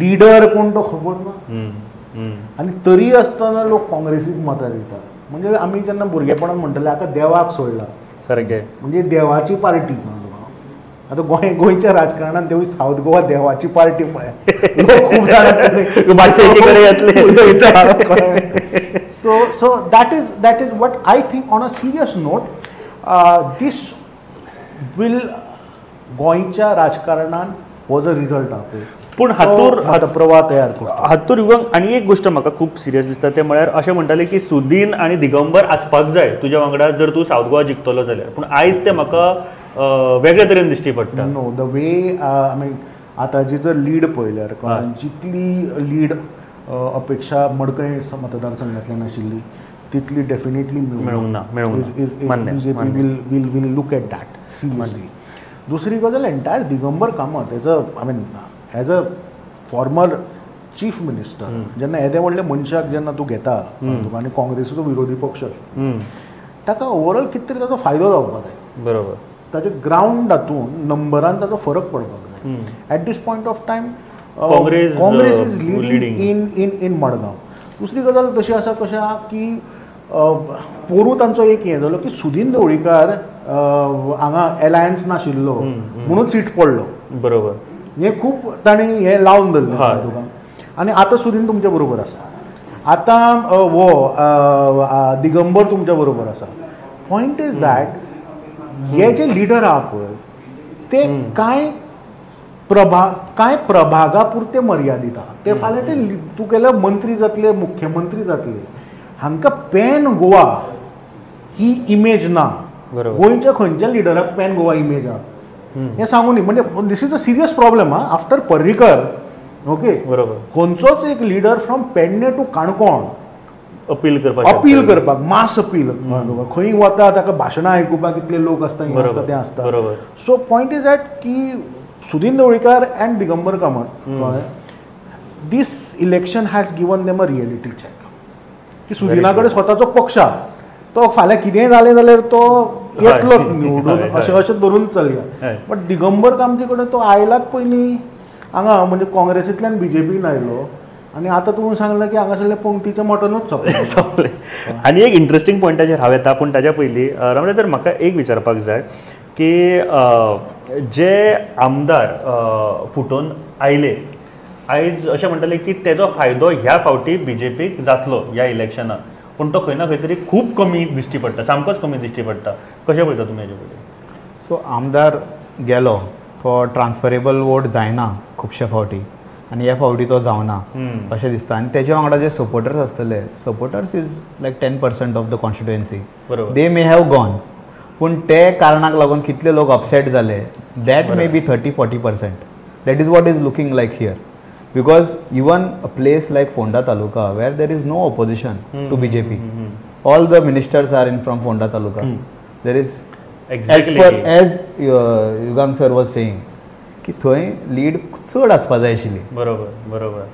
F: लिडर कोण तो खबर ना, आनी तरी आसतना लोक काँग्रेसीक मतां दितात. म्हणजे आमी जेन्ना भुरगेपणान म्हणटाले हाका देवाक सोडला,
B: सारकें,
F: म्हणजे देवाची पार्टी. आतां गोंय गोंयच्या राजकारणान तेवूय सावथ गोवा देवाची पार्टी पळय, लोक खूब जाणां. So so that is that is what I think. On a serious note, this will गोंयच्या राजकारणान वॉज अ रिजल्ट आहा.
B: पूण हातूर
F: प्रवाह तयार करता
B: हातूर युगांक. आनी एक गोश्ट म्हाका खूब सिरियस दिसता तें म्हळ्यार अशें म्हणटाले की सुदीन आनी दिगंबर आसपाक जाय तुज्या वांगडा जर तूं सावथ गोवा जिखतलो जाल्यार, पूण आयज तें म्हाका वेगळे तरेन दिश्टी पडटा.
F: No, the way I mean आतांची जर लीड पळयल्यार जितली लीड अपेक्षा मडकय मतदारसंघांतल्यान आशिल्ली तितली डेफिनेटली
B: मेळूंक ना, मेळूंक ना.
F: BJP will will will look at that seriously. दुसरी गजाल entire Digambar Kamat as a I mean as a former chief minister, जेन्ना येदे व्हडले मनशाक जेन्ना तूं घेता तुका आनी काँग्रेसीचो विरोधी पक्ष ताका ओवरऑल कितें तरी ताचो फायदो जावपाक जाय.
B: बरोबर.
F: ताचे ग्रावंड हातून नंबरान ताचो फरक पडपाक जाय. At this point of time Congress is leading in in in Madgaon. दुसरी गजाल तशी आसा कशें आहा की पोरूं तांचो एक हें जालो की सुदीन ढवळीकार हांगा एलायन्स नाशिल्लो म्हणून सीट पडलो.
B: बरोबर.
F: हें खूब तांणी हें लावन धरलें तुका. आनी आतां सुदीन तुमच्या बरोबर आसा, आतां हो दिगंबर तुमच्या बरोबर आसा. पॉयंट is that हे जे लिडर आहा पळय ते कांय कांय प्रभागा पुरते मर्यादीत आहा. ते फाल्यां ते तूं गेल्यार मंत्री जातले, मुख्यमंत्री जातले, हांकां पॅन गोवा ही इमेज ना. गोंयच्या खंयच्या लिडराक पॅन गोवा इमेज आहा हें सांगू न्ही. म्हणजे this is a serious problem आहा. आफ्टर पर्रीकर, ओके,
B: बरोबर,
F: खंयचोच एक leader from Pedne to Canacona
B: appeal करपाक, अपील
F: करपाक, मास अपील, खंय वता ताका भाशणां आयकुपाक इतले लोक आसता, हें आसता, तें आसता.
B: बरोबर.
F: सो पॉयंट is that की Sudin Dhavalikar and Digambar Kamat, this election has given them a reality check की सुदिना कडेन स्वताचो पक्ष आहा, तो फाल्यां कितेंय जालें जाल्यार तो येतलो निवडून, अशें अशें धरून चलया. बट दिगंबर कामती कडेन तो आयलाच पयलीं हांगा, म्हणजे काँग्रेसींतल्यान बीजेपीन आयलो, आनी आतां तुमी सांगलें की हांगासरलें पंक्तीचें मटनूच सोंपलें
B: सोंपलें. आनी एक इंट्रस्टींग पॉयंटाचेर हांव येता, पूण ताज्या पयलीं रमणा सर म्हाका एक विचारपाक जाय की जे आमदार फुटून आयले आयज अशें म्हणटले की तेजो फायदो ह्या फावटी बीजेपीक जातलो ह्या इलेक्शनाक, पूण तो खंय ना खंय तरी खूब कमी दिश्टी पडटा, सामकोच कमी दिश्टी पडटा. कशें पळयता तुमी हेजे कडेन?
G: सो आमदार गेलो तो ट्रान्सफरेबल वोट जायना खुबशे फावटी आनी ह्या फावटी तो जावना अशें दिसता. आनी तेज्या वांगडा जे सपोर्टर्स आसतले, supporters is like 10% of the constituency, they may have gone, पूण ते कारणाक लागून कितले लोक अपसेट जाले that may be 30-40%. That is what is looking like here, because even a place like Ponda taluka where there is no opposition to BJP, all the ministers are in from Ponda taluka. There is
B: exactly
G: as Yugang sir was saying की थंय lead चड आसपा जाय आशिल्ली.
B: बरोबर बरोबर.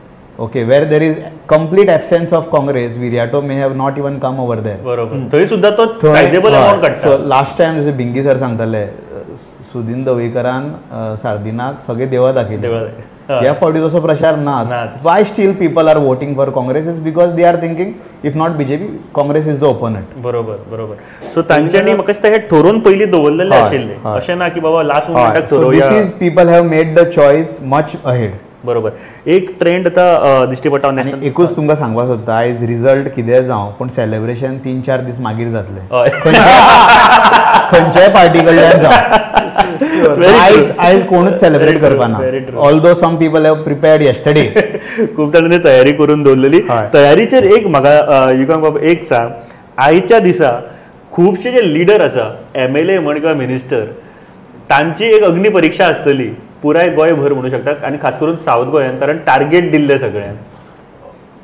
G: Okay, where there is complete absence of Congress, Viriato may have not even come over there.
B: बरोबर, थंय सुद्दां तो सायजेबल अमाउंट काडटा.
G: सो लास्ट टायम जशें भिंगी सर सांगताले, सुदीन दवईकरान सार्दिनाक सगळे देवळां दाखयले. ह्या फावटी तसो प्रचार ना. Why still people are voting for Congress is because they are thinking if not BJP, Congress is the opponent.
B: बरोबर बरोबर. सो तांच्यांनी म्हाका दिसता हे ठरोवन पयलीं दवरलेलें आशिल्लें, अशें ना की बाबा last मोमेंटाक ठरोवया.
G: This is people have made the choice much ahead.
B: बरोबर. एक ट्रेंड आतां दिश्टी पडटा.
G: एकूच तुमकां सांगपाक सोदता, आयज रिजल्ट कितें जावं पूण सेलेब्रेशन 3-4 दीस मागीर जातलें, खंयच्याय पार्टी कडल्यान जावं. आयज आयज कोणूच celebrate करपाना, although some people have prepared yesterday.
B: खूब जाणांनी तयारी करून दवरलेली. तयारीचेर एक म्हाका युगांक बाब एक सांग, आयच्या दिसा खुबशे जे लिडर आसा, MLA म्हण किंवा मिनिस्टर, तांची एक अग्नी परिक्षा आसतली पुराय गोंयभर म्हणू शकता, आनी खास करून सावथ गोंयान, कारण टार्गेट दिल्लें सगळ्यांक.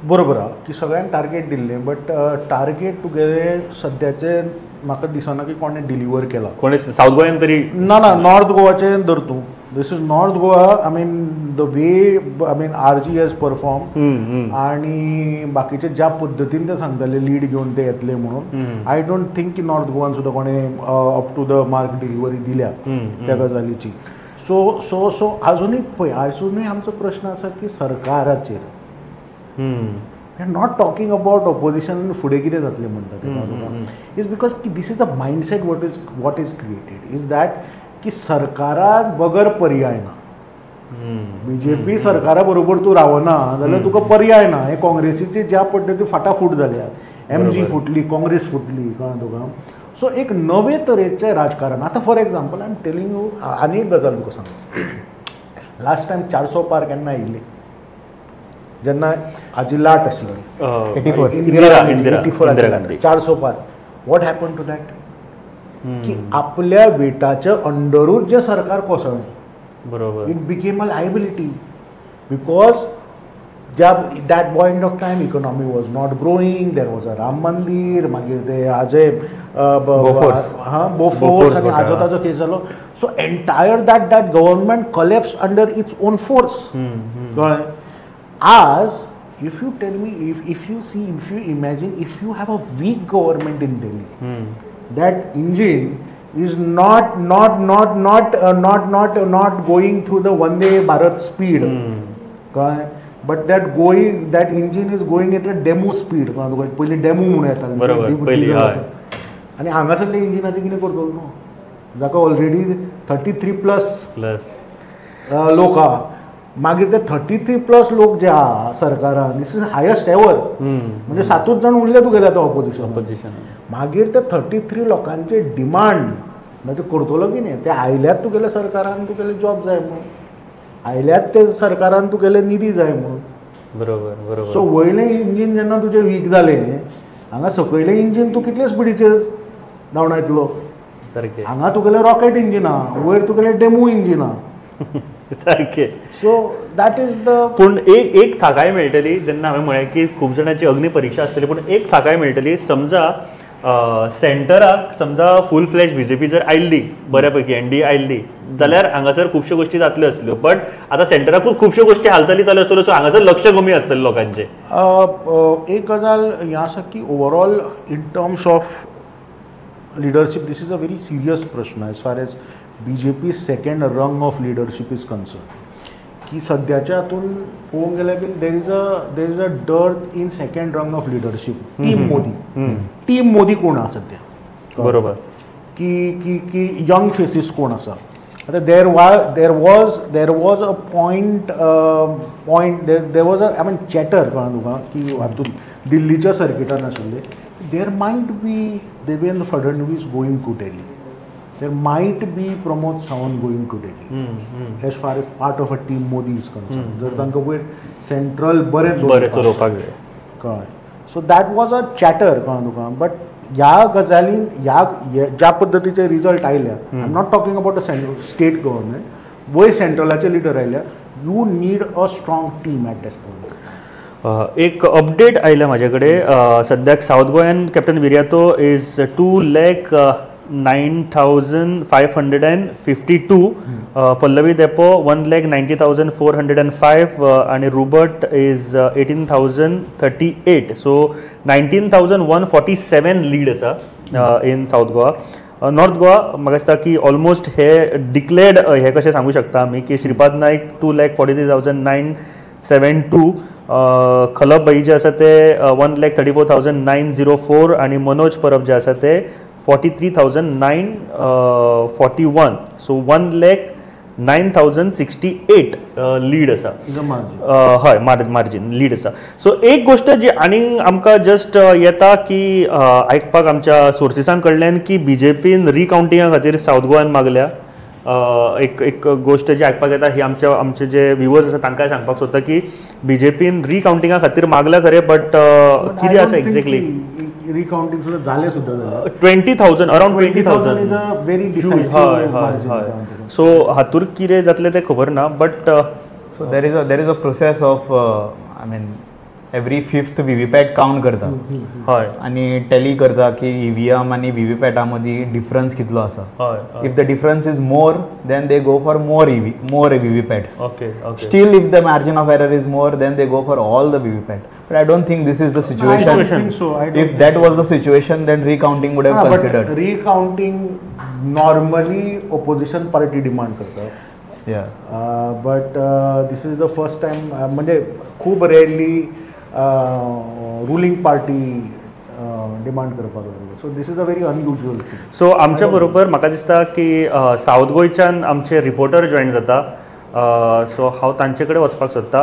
F: बरोबर आहा की सगळ्यांक टार्गेट दिल्लें, बट टार्गेट तुगेलें सद्याचें म्हाका दिसना की कोणें डिलिव्हर केला.
B: कोणेच सावथ गोंयान तरी
F: ना, ना नॉर्थ गोवाचें धर तूं, this is North Goa. I mean the way I mean RG has perform आनी बाकीचे ज्या पद्दतीन ते सांगताले लीड घेवन ते येतले म्हणून, I don't think की नॉर्थ गोवान सुद्दां कोणें up to the mark delivery दिल्या त्या गजालीची. सो सो सो आजुनूय पळय, आजुनूय आमचो प्रश्न आसा की सरकाराचेर, we are not talking about opposition फुडें कितें जातलें म्हणटा तें, is because this is the mindset what is created is that की सरकारा बगर पर्याय ना. बीजेपी सरकारा बरोबर तूं रावना जाल्यार तुका पर्याय ना. हे काँग्रेसीचे ज्या पद्दतीन फाटाफूट जाल्या, MG फुटली, काँग्रेस फुटली, कळ्ळें तुका. सो एक नवे तरेचें राजकारण. आतां for example I am telling you, आनी एक गजाल तुका सांगता, लास्ट टायम 400 पार केन्ना आयिल्ली, जेन्ना हाजी लाट आशिल्ली 84 गांधी, 400 पार. What happen to that की आपल्या वेटाच्या अंडरूच जें सरकार कोसळ्ळें.
B: बरोबर.
F: It became a liability because ज्या that point of time economy was not growing, there was a Ram Mandir, मागीर ते हाजे बोफोर्स आनी हाजो ताजो केस जालो. So entire that that government collapse under its own force. कळ्ळें. आज if you tell me, if you see, if you imagine, if you have a weak government in Delhi, that engine is not not not not not not not going through the Vande Bharat speed, कळ्ळें, but that going, that engine is going at a DEMU speed. पयलीं demo म्हणून येताले, आनी हांगासरले इंजिनाचें कितें करतलो न्हू, जाका already 33+ लोक आहा. मागीर ते 33+ लोक जे आहा सरकारान, this is highest ever, म्हणजे 7 जाण उरले तुगेले आतां ऑपोजिशन. मागीर ते 33 लोकांचे डिमांड म्हणजे करतलो कितें, ते आयल्यात तुगेले सरकारान तुगेले जॉब जाय म्हणून, आयल्यात ते सरकारान तुगेले निधी जाय म्हणून.
B: बरोबर बरोबर.
F: सो वयलें इंजीन जेन्ना तुजें वीक जालें, हांगा सकयलें इंजीन तूं कितले स्पिडीचेर धांवडायतलो.
B: सारकें.
F: हांगा तुगेलें रॉकेट इंजीन आहा, वयर तुगेलें डेमो इंजीन आहा.
B: सारकें.
F: So that is the.
B: पूण एक एक थाकाय मेळटली जेन्ना हांवें म्हळें की खूब जाणांची अग्नी परिक्षा आसतली, पूण एक थाकाय मेळटली, समजा सेंटराक समजा फूल फ्लॅश बीजेपी जर आयिल्ली बऱ्यापैकी एनडीए आयिल्ली जाल्यार हांगासर खुबश्यो गोश्टी जातल्यो आसल्यो, बट आतां सेंटराकूच खुबश्यो गोश्टी हालचाली चालू आसतल्यो, सो हांगासर लक्ष कमी आसतलें लोकांचें.
F: एक गजाल हें आसा की overall in terms of leadership this is a very serious प्रश्न as far as BJP second rung of leadership is concern, की सद्याच्या हातून पळोवंक गेल्यार बीन there is a dearth in second rung of leadership. Team Modi, team Modi कोण आसा सद्या,
B: बरोबर,
F: की की की यंग फेसीस कोण आसा. आतां there was a point there was a I mean chatter कळ्ळें तुका की हातून दिल्लीच्या सर्किटान आशिल्ले there might be Devendra Fadnavis going to Delhi, there might be Pramod Sawant going to Delhi as far as part of a team Modi is concern. जर तांकां वयर central बरें
B: चलोवपाक जाय,
F: कळ्ळें. So that was a chatter, कळ्ळें तुका. But ह्या गजालीन ह्या ज्या पद्दतीचे रिजल्ट आयल्या, I am not talking about a state government, वयर सेंट्रलाचे लिडर आयल्या, you need a strong team at that point.
B: एक अपडेट आयल्या म्हाजे कडेन सद्याक सावथ गोंयान captain Viriato is 2,09,552, Pallavi Dempo 1,90,405 आणि Rupert is 18,038. So 19,147 lead आसा in south Goa. North Goa म्हाका दिसता की ऑलमोस्ट हे डिक्लेर्ड हे कशें सांगू शकता आमी की श्रीपाद नायक 2,43,972, खलप भाई जे आसा ते 1,34,904 आनी मनोज परब जे आसा ते 43,941. सो 1,09,068 लीड आसा, हय मार्जीन लीड आसा. सो एक गोश्ट जी आनीक आमकां जस्ट येता की आयकपाक आमच्या सोर्सिसां कडल्यान की बीजेपीन रिकावंटिंगा खातीर सावथ गोवान मागल्या. एक एक गोश्ट जी आयकपाक येता ही आमच्या आमचे जे व्युवर्स आसा तांकां सांगपाक सोदता की बीजेपीन रिकावंटिंगा खातीर मागल्या खरें, बट कितें आसा एक्झॅक्टली
F: रिकाउंटिंग सुद्धा झाले सुद्धा
B: 20,000 around 20,000
F: is a very decisive.
B: हय हय हय. सो हातूर कितें जातलें तें खबर ना, but
G: so there is a process of I mean every fifth VVPAT count करता,
B: हय,
G: आनी टॅली करता की ईव्हीएम आनी व्हीव्हीपॅटा मदीं डिफरन्स कितलो आसा. If the difference is more then they go for more more VVPATs.
B: Okay okay.
G: Still if the margin of error is more then they go for all the VVPAT. But I don't think this is the situation.
F: I don't think so.
G: If that was the situation, then recounting would have considered.
F: But recounting normally opposition party demand करता.
G: Yeah.
F: But this is the first time. म्हणजे खूब rarely ruling party demand करपाक लागली. So this is a very unusual thing.
B: So आमच्या बरोबर म्हाका दिसता की सावथ गोंयच्यान आमचे रिपोर्टर जॉईन जाता. सो हांव तांचे कडेन वचपाक सोदता.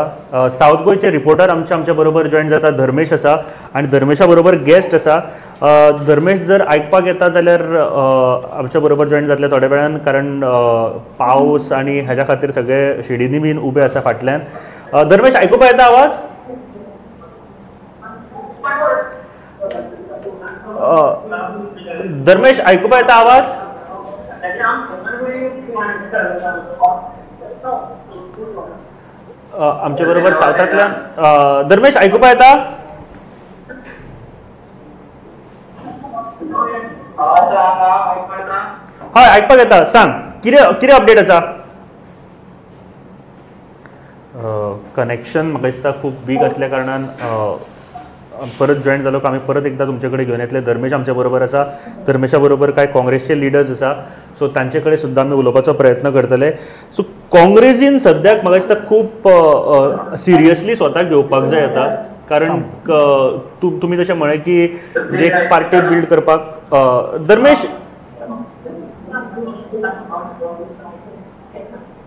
B: सावथ गोंयचे रिपोर्टर आमचे आमच्या बरोबर जॉईन जाता, धर्मेश आसा आनी धर्मेशा बरोबर गेस्ट आसा. धर्मेश जर आयकपाक येता जाल्यार आमच्या बरोबर जॉईन जातले थोड्या वेळान, कारण पावस आनी हेज्या खातीर सगळे शेडींनी बीन उबे आसा फाटल्यान. धर्मेश आयकुपाक येता आवाज? धर्मेश आयकुपाक येता आवाज? आमच्या बरोबर सावथांतल्यान धर्मेश आयकुपाक येता? हय आयकपाक येता, सांग कितें कितें अपडेट आसा? कनेक्शन म्हाका दिसता खूब वीक आसल्या कारणान परत जॉईन जालो आमी परत एकदां तुमचे कडेन घेवन येतले. धर्मेश आमच्या बरोबर आसा, धर्मेशा बरोबर कांय काँग्रेसचे लिडर्स आसा, सो तांचे कडेन सुद्दां आमी उलोवपाचो प्रयत्न करतले. सो काँग्रेसीन सद्याक म्हाका दिसता खूब सिरियसली स्वताक घेवपाक जाय आतां, कारण तुमी जशें म्हळें की जे एक पार्टी बिल्ड करपाक. धर्मेश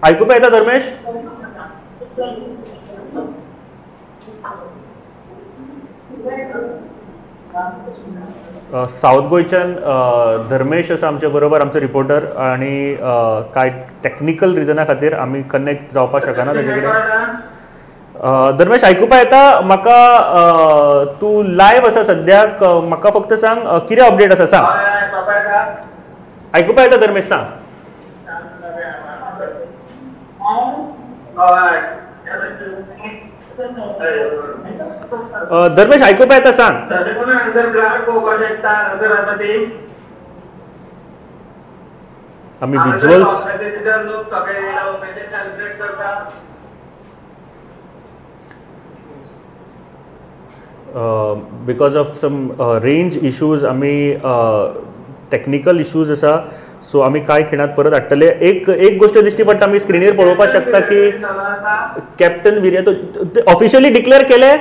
B: आयकुपाक येता? धर्मेश सावथ गोंयच्यान धर्मेश आसा आमचे बरोबर, आमचो रिपोर्टर, आनी कांय टॅक्निकल रिजना खातीर आमी कनेक्ट जावपाक शकना ताजे कडेन. धर्मेश आयकुपाक येता म्हाका? तूं लायव आसा सद्याक, म्हाका फक्त सांग कितें अपडेट आसा सांग. आयकुपाक येता धर्मेश सांग. धर्मेश आयकुपाक येता सांग. आमी visuals because of some range issues आमी टॅक्निकल इश्यूज आसा, सो आमी कांय खिणांत परत हाडटले. एक एक गोश्ट दिश्टी पडटा, आमी स्क्रिनीर पळोवपाक शकता की कॅप्टन विरियातो ऑफिशियली डिक्लेअर केले.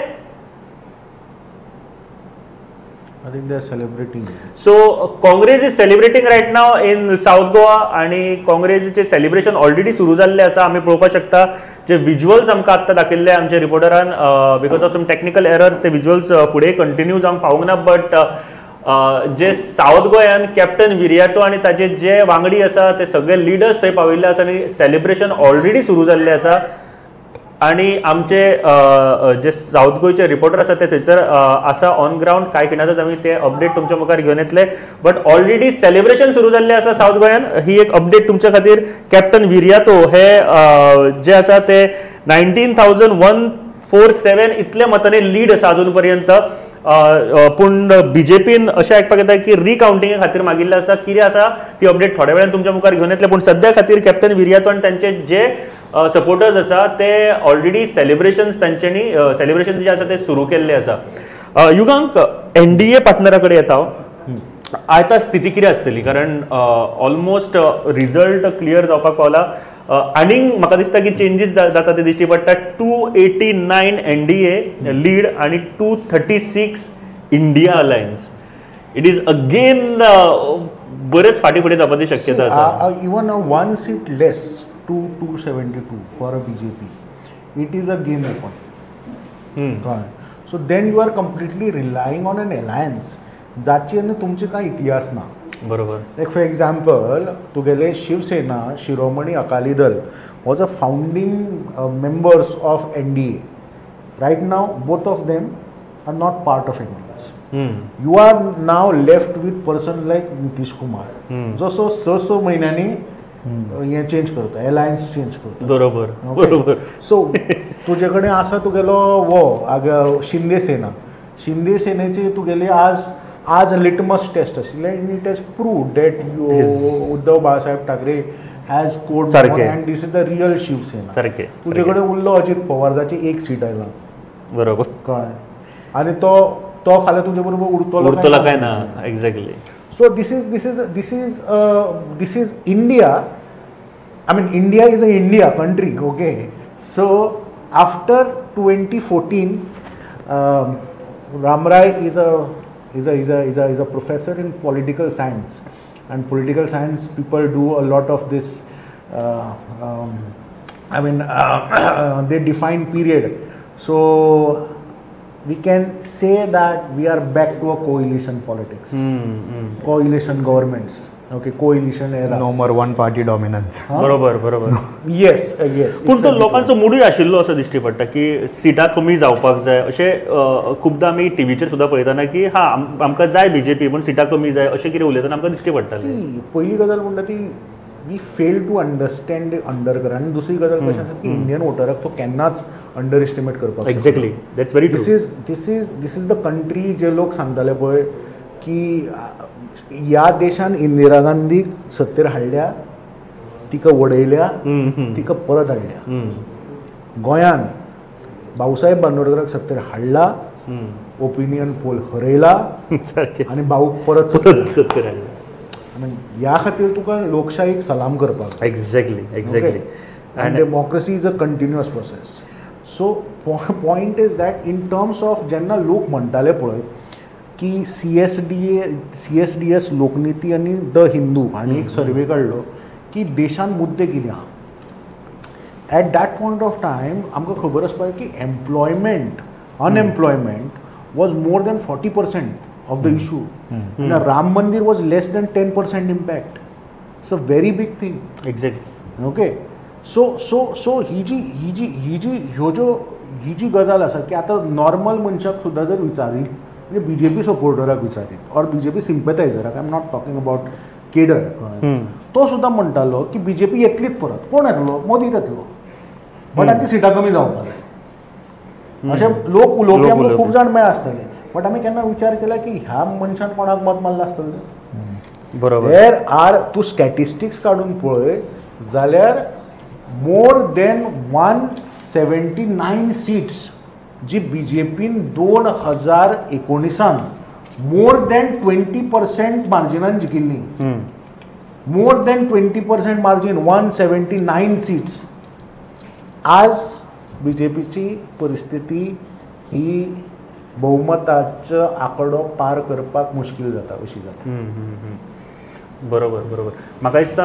F: I think they are celebrating.
B: So Congress is celebrating right now in South Goa आणि काँग्रेसीचे सेलिब्रेशन ऑलरेडी सुरू जाल्लें आसा. आमी पळोवपाक शकता जे विज्युअल्स आमकां आत्तां दाखयल्ले आमचे रिपोर्टरान, because of some technical error ते विज्युअल्स फुडें कंटिन्यू जावंक पावूंक ना. बट जे सावथ गोंयान कॅप्टन विरियातो आनी ताजे जे वांगडी आसा ते सगळे लिडर्स थंय पाविल्ले आसा आनी सेलिब्रेशन ऑलरेडी सुरू जाल्लें आसा. आनी आमचे जे सावथ गोंयचे रिपोर्टर आसा ते थंयसर आसा ऑन ग्रावंड. कांय खिणांतच आमी ते अपडेट तुमच्या मुखार घेवन येतले. बट ऑलरेडी सेलिब्रेशन सुरू जाल्लें आसा सावथ गोंयान, ही एक अपडेट तुमच्या खातीर. कॅप्टन विरियातो हे जे आसा ते 19,147 इतल्या मतांनी लीड आसा अजून पर्यंत. पूण बीजेपीन अशें आयकपाक येता की रिकावंटिंगे खातीर मागिल्लें आसा. कितें आसा ती अपडेट थोड्या वेळान तुमच्या मुखार घेवन येतले. पूण सद्या खातीर कॅप्टन विरियातो आनी तांचे जे सपोर्टर्स आसा ते ऑलरेडी सेलिब्रेशन्स तांच्यांनी सेलिब्रेशन जे आसा ते सुरू केल्ले आसा. युगांक एनडीए पार्टनरा कडेन येता हांव. आतां स्थिती कितें आसतली, कारण ऑलमोस्ट रिजल्ट क्लियर जावपाक पावला. आनीक म्हाका दिसता की चेंजीस जाता ते दिश्टी पडटा. 289 एनडीए लीड आनी 236 India alliance. It is again बरेच फाटीं फुडें जावपाची शक्यता आसा.
F: Even a one seat less to 272 for a BJP, it is a game open. So then you are completely relying on an alliance जाची आनी तुमचे कांय इतिहास ना.
B: बरोबर.
F: लायक फॉर एग्जाम्पल तुगेले Shiv Sena, Shiromani Akali Dal was a founding members of NDA. Right now both of them are not part of NDA. You are now left with person like Nitish Kumar, जसो 6 म्हयन्यांनी हें change करता, alliance change करता.
B: बरोबर बरोबर.
F: So तुजे कडेन आसा तुगेलो वो शिंदे सेना. शिंदे सेनेची तुगेली आज आज लिटमस टेस्ट आशिल्लें and it has proved that Uddhav Balasaheb Thackeray has scored and this is the real Shiv Sena.
B: सारकें.
F: तुजे कडेन उरलो अजीत पवार जाची एक सीट आयला.
B: बरोबर.
F: कळ्ळें. आनी तो तो फाल्यां तुजे बरोबर उरतलो
B: काय ना. Exactly.
F: So this is this is this is this is India. I mean India is a India country. Okay. So after 2014 Ram Rai is a is a is a is a is a professor in political science, and political science people do a lot of this. I mean, they define period. So we can say that we are back to a coalition politics, coalition governments. Okay, coalition era.
G: No more one party dominance.
B: बरोबर बरोबर.
F: Yes, yes.
B: पूण तो लोकांचो मुडूय आशिल्लो असो दिश्टी पडटा की सिटां कमी जावपाक जाय. अशें खुबदां आमी टिवीचेर सुद्दां पळयतना की हा आमकां जाय बीजेपी पूण सिटां कमी जाय अशें कितें उलयतना आमकां दिश्टी पडटालें.
F: पयली गजाल म्हणटा ती we fail to understand the undercurrent. आनी दुसरी गजाल कशें आसा की इंडियन वोटराक तो केन्नाच अंडर एस्टिमेट करपाक.
B: Exactly, that's very true.
F: This is this is this is the country जे लोक सांगताले पळय की ह्या देशान इंदिरा गांधीक सत्तेर हाडल्या, तिका वडयल्या, तिका परत हाडल्या. गोंयान भाऊसाहेब बांदोडकराक सत्तेर हाडला, ओपिनियन पोल हरयला आनी भाऊक परत
B: सत्तेर हाडला.
F: ह्या खातीर तुका लोकशाहीक सलाम करपाक.
B: Exactly exactly.
F: And democracy is a continuous process. So point is that in terms of जेन्ना लोक म्हणटाले पळय की CSDS Lokniti आनी the Hindu हांणी एक सर्वे काडलो की देशान मुद्दे कितें आहा. At that point of time आमकां खबर आसपाक की employment, unemployment was more than 40% of the issue. Ram Mandir was less than 10% impact. It's a very big thing.
B: Exactly.
F: Okay. So so so ही जी ही जी ही जी ह्यो ज्यो ही जी गजाल आसा की आतां नॉर्मल मनशाक सुद्दां जर विचारीत म्हणजे बीजेपी सपोर्टराक विचारीत ऑर बीजेपी सिम्पथायझराक, I am not talking about cadre, तो सुद्दां म्हणटालो की बीजेपी येतलीच परत. कोण येतलो? मोदीच येतलो, बट आमची सिटां कमी जावपाक जाय अशें लोक उलोवपी आमकां खूब जाण मेळ आसतले. बट आमी केन्ना विचार केला की ह्या मनशान कोणाक मत मारलां आसतलें?
B: बरोबर.
F: There are तूं स्टॅटिस्टिक्स काडून पळय जाल्यार मोर देन 179 सीट्स जी बीजेपीन 2019 more than 20% मार्जिनान जिखिल्ली, More than 20% margin, 179 seats. आज बी जे पीची परिस्थिती ही बहुमताचो आंकडो पार करपाक मुश्कील जाता अशी जाता.
B: बरोबर बरोबर. म्हाका दिसता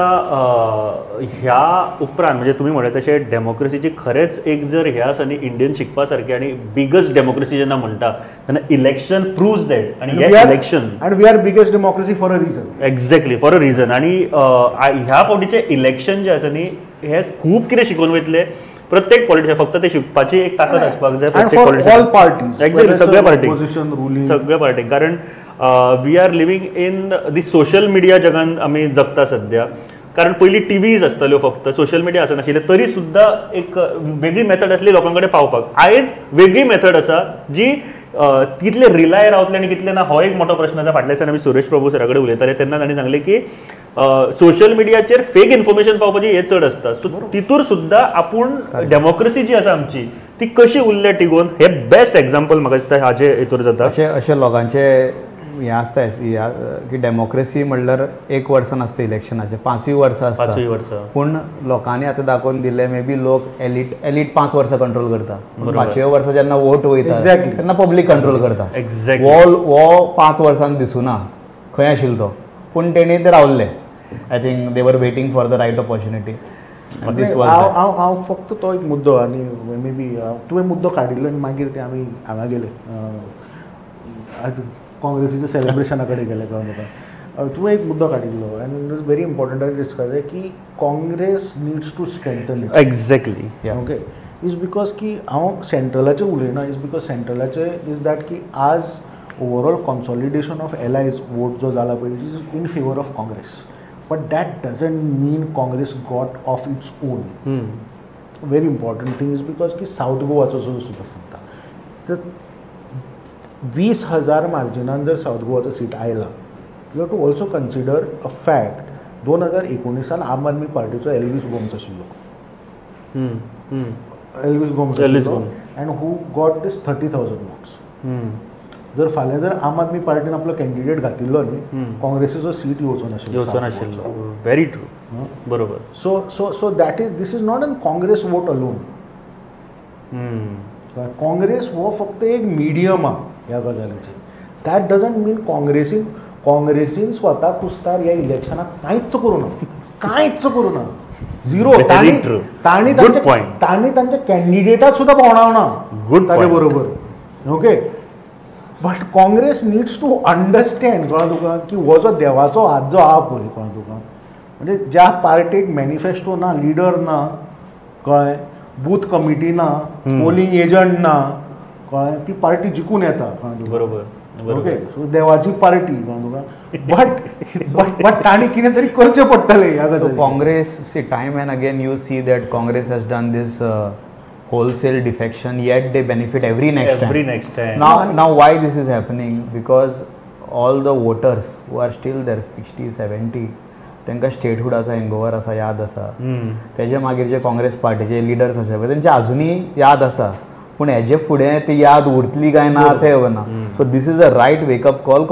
B: ह्या उपरांत म्हणजे तुमी म्हणलें तशें डेमोक्रेसीची खरेंच एक जर हें आसा न्ही इंडियन शिकपा सारकें आनी बिगस्ट डेमोक्रेसी जेन्ना म्हणटा तेन्ना इलेक्शन प्रूव्स that आनी हें election
F: and we are biggest democracy for a reason.
B: Exactly, for a reason. आनी ह्या फावटीचें इलेक्शन जें आसा न्ही हें खूब कितें शिकोवन वयतलें प्रत्येक पॉलिटिशियन, फक्त ते शिकपाची एक ताकद आसपाक जाय प्रत्येक पॉलिटिशियन. एक्झॅक्टली, सगळ्या पार्टीक, सगळ्या पार्टीक. कारण we are living in the social media जगान आमी जगता सद्या. कारण पयलीं टिवीज आसताल्यो फक्त, सोशल मिडिया आसनाशिल्लें, तरी सुद्दां एक वेगळी मेथड आसली लोकां कडेन पावपाक. आयज वेगळी मेथड आसा जी कितले रिलाय रावतले आनी कितले ना हो एक मोठो प्रश्न आसा. फाटल्या दिसांनी आमी सुरेश प्रभू सरा कडेन उलयताले तेन्ना तांणी सांगलें की सोशल मिडियाचेर फेक इन्फॉर्मेशन पावपाची हे चड आसता. सो तितूर सुद्दां आपूण डेमोक्रेसी जी आसा आमची ती कशी उरल्या टिगोवन हे बेस्ट एग्जाम्पल म्हाका दिसता हाजे हेतूर जाता.
G: अशें अशें लोकांचे हें आसता की डेमोक्रेसी म्हणल्यार एक वर्सा नासता इलेक्शनाचें, 5 वर्सां आसता. 5
B: वर्सां.
G: पूण लोकांनी आतां दाखोवन दिलें मे बी लोक एलिट एलिट 5 वर्सां कंट्रोल करता, 5व्या वर्सा जेन्ना वोट वयता तेन्ना पब्लीक कंट्रोल करता.
B: एक्झॅक्टली.
G: हो 5 वर्सांक दिसुना खंय आशिल्लो तो, पूण तेणी ते रावल्ले. I think they were waiting for the right opportunity.
F: हांव हांव फक्त तो एक मुद्दो आनी मे बी तुवें मुद्दो काडिल्लो आनी मागीर ते आमी हांगा गेले काँग्रेसीच्या सेलिब्रेशना कडेन गेले. कळ्ळें तुका, तुवें एक मुद्दो काडिल्लो आनी it is very important discuss की Congress needs to strengthen.
B: Exactly.
F: Okay, is because की हांव सेंट्रलाचेर उलयना, is because सेंट्रलाचेर is that की आज overall consolidation of allies vote जो जाला पळय is in favour of Congress, but that doesn't mean Congress got off its own. Very important thing is because की south गोवाचो सुद्दां सांगता तर 20,000 मार्जिनान जर सावथ गोवाचो सीट आयला, you have to also consider a fact 2019 आम आदमी पार्टीचो एल्वीस गोम्स आशिल्लो. Elvis Gomes and who got this 30,000 votes. जर फाल्यां जर आम आदमी पार्टीन आपलो कॅन्डिडेट घातिल्लो न्ही, काँग्रेसीचो सीट येवचो नाशिल्लो.
B: येवचो नाशिल्लो. Very true. बरोबर.
F: So so so that is this is not an Congress vote alone. Congress हो फक्त एक मिडियम आहा ह्या गजालीचेर. That doesn't mean काँग्रेसीन काँग्रेसीन स्वता कुस्तार ह्या इलेक्शनाक कांयच करूं ना, कांयच करूं ना, झिरो. तांणी तांणी तांच्या कॅन्डिडेटाक सुद्दां भोंवडावना ताजे बरोबर. Okay, but Congress needs to understand कळ्ळें तुका की हो जो देवाचो हात जो आहा पळय कळ्ळें तुका, म्हणजे ज्या पार्टीक मॅनिफेस्टो ना, लिडर ना, कळ्ळें, बूथ कमिटी ना, पोलिंग एजंट ना, कळ्ळें, ती पार्टी जिखून येता.
B: बरोबर.
F: ओके, सो देवाची पार्टी कळ्ळें तुका, बट बट तांणी कितें तरी करचें पडटलें ह्या गजालीक.
G: Congress, see, time and again you see that Congress has done this wholesale defection, yet they benefit every next time.
B: Every next time.
G: Now why this is happening? Because all the voters who are still there, 60, 70, तांकां स्टेटहुडाचो हँगओवर आसा, याद आसा. तेजे मागीर जे काँग्रेस पार्टीचे leaders आसा पळय तेंचे आजुनूय याद आसा, पूण हेजे फुडें ती याद उरतली काय ना तें खबर ना. So this is a right wake up call.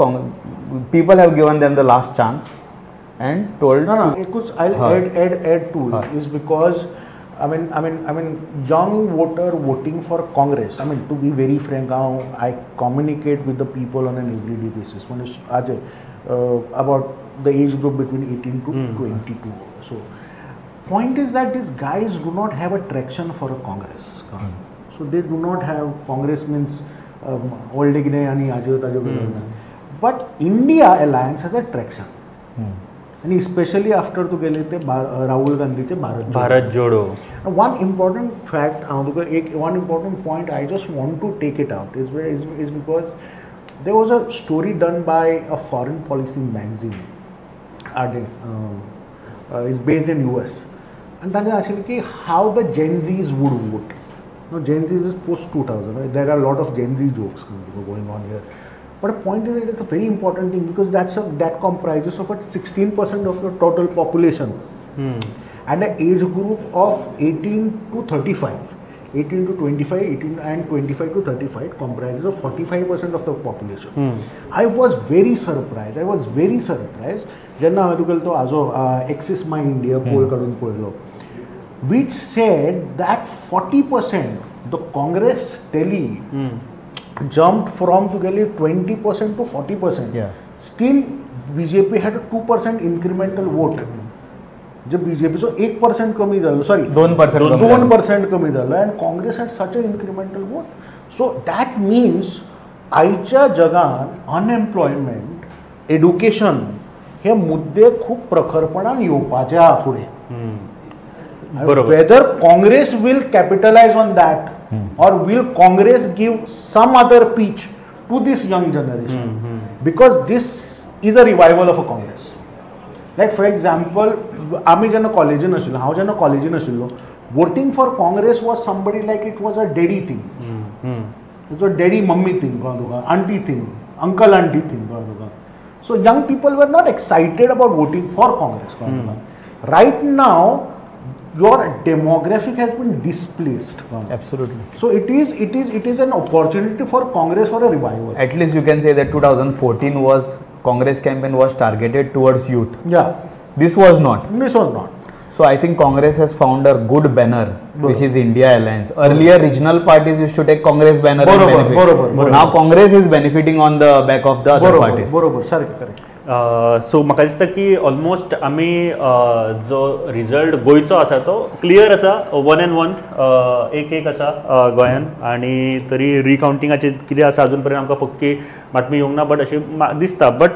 G: People have given them the last chance and told.
F: ना एकूच I add add to is because I mean, young voter voting for Congress. I mean, to be very frank, I communicate with the people on an everyday basis. When it's about the age group between 18 to 22. So, point is that these guys do not have a traction for a Congress. So they do not have Congress means old कितें आनी हाज्यो ताज्यो. But India Alliance has a traction. आनी specially after तुगेले ते Rahul गांधीचे Bharat
B: Jodo.
F: One important fact हांव तुका एक one important point I just want to take it out is is because there was a story done by a foreign policy magazine is based in US, आनी तांचें आशिल्लें की how the Gen Zs would vote. No, Gen Zs is post 2000. There are lot of Gen Z jokes going on here. But the point is, it is a very important thing because that comprises of 16% of the total population and an age group of 18 to 35. 18 to 25, 18 and 25 to 35 comprises of 45% of the population. I was very surprised. I was very surprised. जेन्ना हांवें तुका तो आजो axis माय India poll काडून पळयलो, which said that 40% the Congress tally jumped from तुगेली 20% to 40%. Still BJP had a 2% incremental vote. जे बीजेपीचो 1% कमी जालो, सॉरी 2% कमी जालो, and Congress had such a incremental vote. So that means आयच्या जगान अनएम्प्लॉयमेंट, एड्युकेशन हे मुद्दे खूब प्रखरपणान येवपाचे आहा फुडें. Whether Congress will capitalise on that or will Congress give some other pitch to this young generation, because this is a revival of a Congress. Like for example, आमी जेन्ना कॉलेजीन आशिल्लो, हांव जेन्ना कॉलेजीन आशिल्लो, voting for Congress was somebody like it was a daddy thing. It was daddy mummy thing कळ्ळें तुका, aunty thing, uncle aunty thing कळ्ळें तुका. So young people were not excited about voting for Congress कळ्ळें तुका. Right now your demographic has been displaced.
G: Absolutely.
F: So it is an opportunity for Congress for a revival.
G: At least you can say that 2014 was Congress campaign was targeted towards youth.
F: Yeah.
G: This was not.
F: This was not.
G: So I think Congress has found a good banner, which is India Alliance. Earlier regional parties used to take Congress banner and benefit.
F: Borobar.
G: Now Congress is benefiting on the back of the other parties.
F: Borobar, सारखे correct.
B: So म्हाका दिसता की almost आमी जो result गोंयचो आसा तो clear आसा, 1 and 1, 1-1 आसा गोंयान. आनी तरी रिकावंटिंगाचे कितें आसा अजून पर्यंत आमकां पक्की बातमी येवंक ना, बट अशी दिसता. But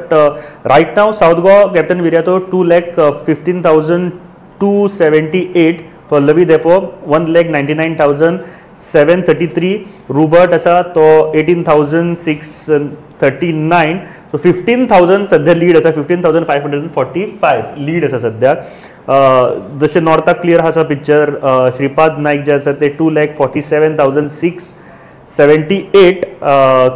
B: right now South Goa Captain Viriato 2,15,278, Pallavi Dempo 1,99,733, Rupert आसा तो 18,639. सो 15,000 सध्या लीड आसा, 15,545 लीड आसा सध्या. जशें नॉर्थाक क्लियर आसा पिक्चर, श्रीपाद नायक जे आसा ते 2,47,678,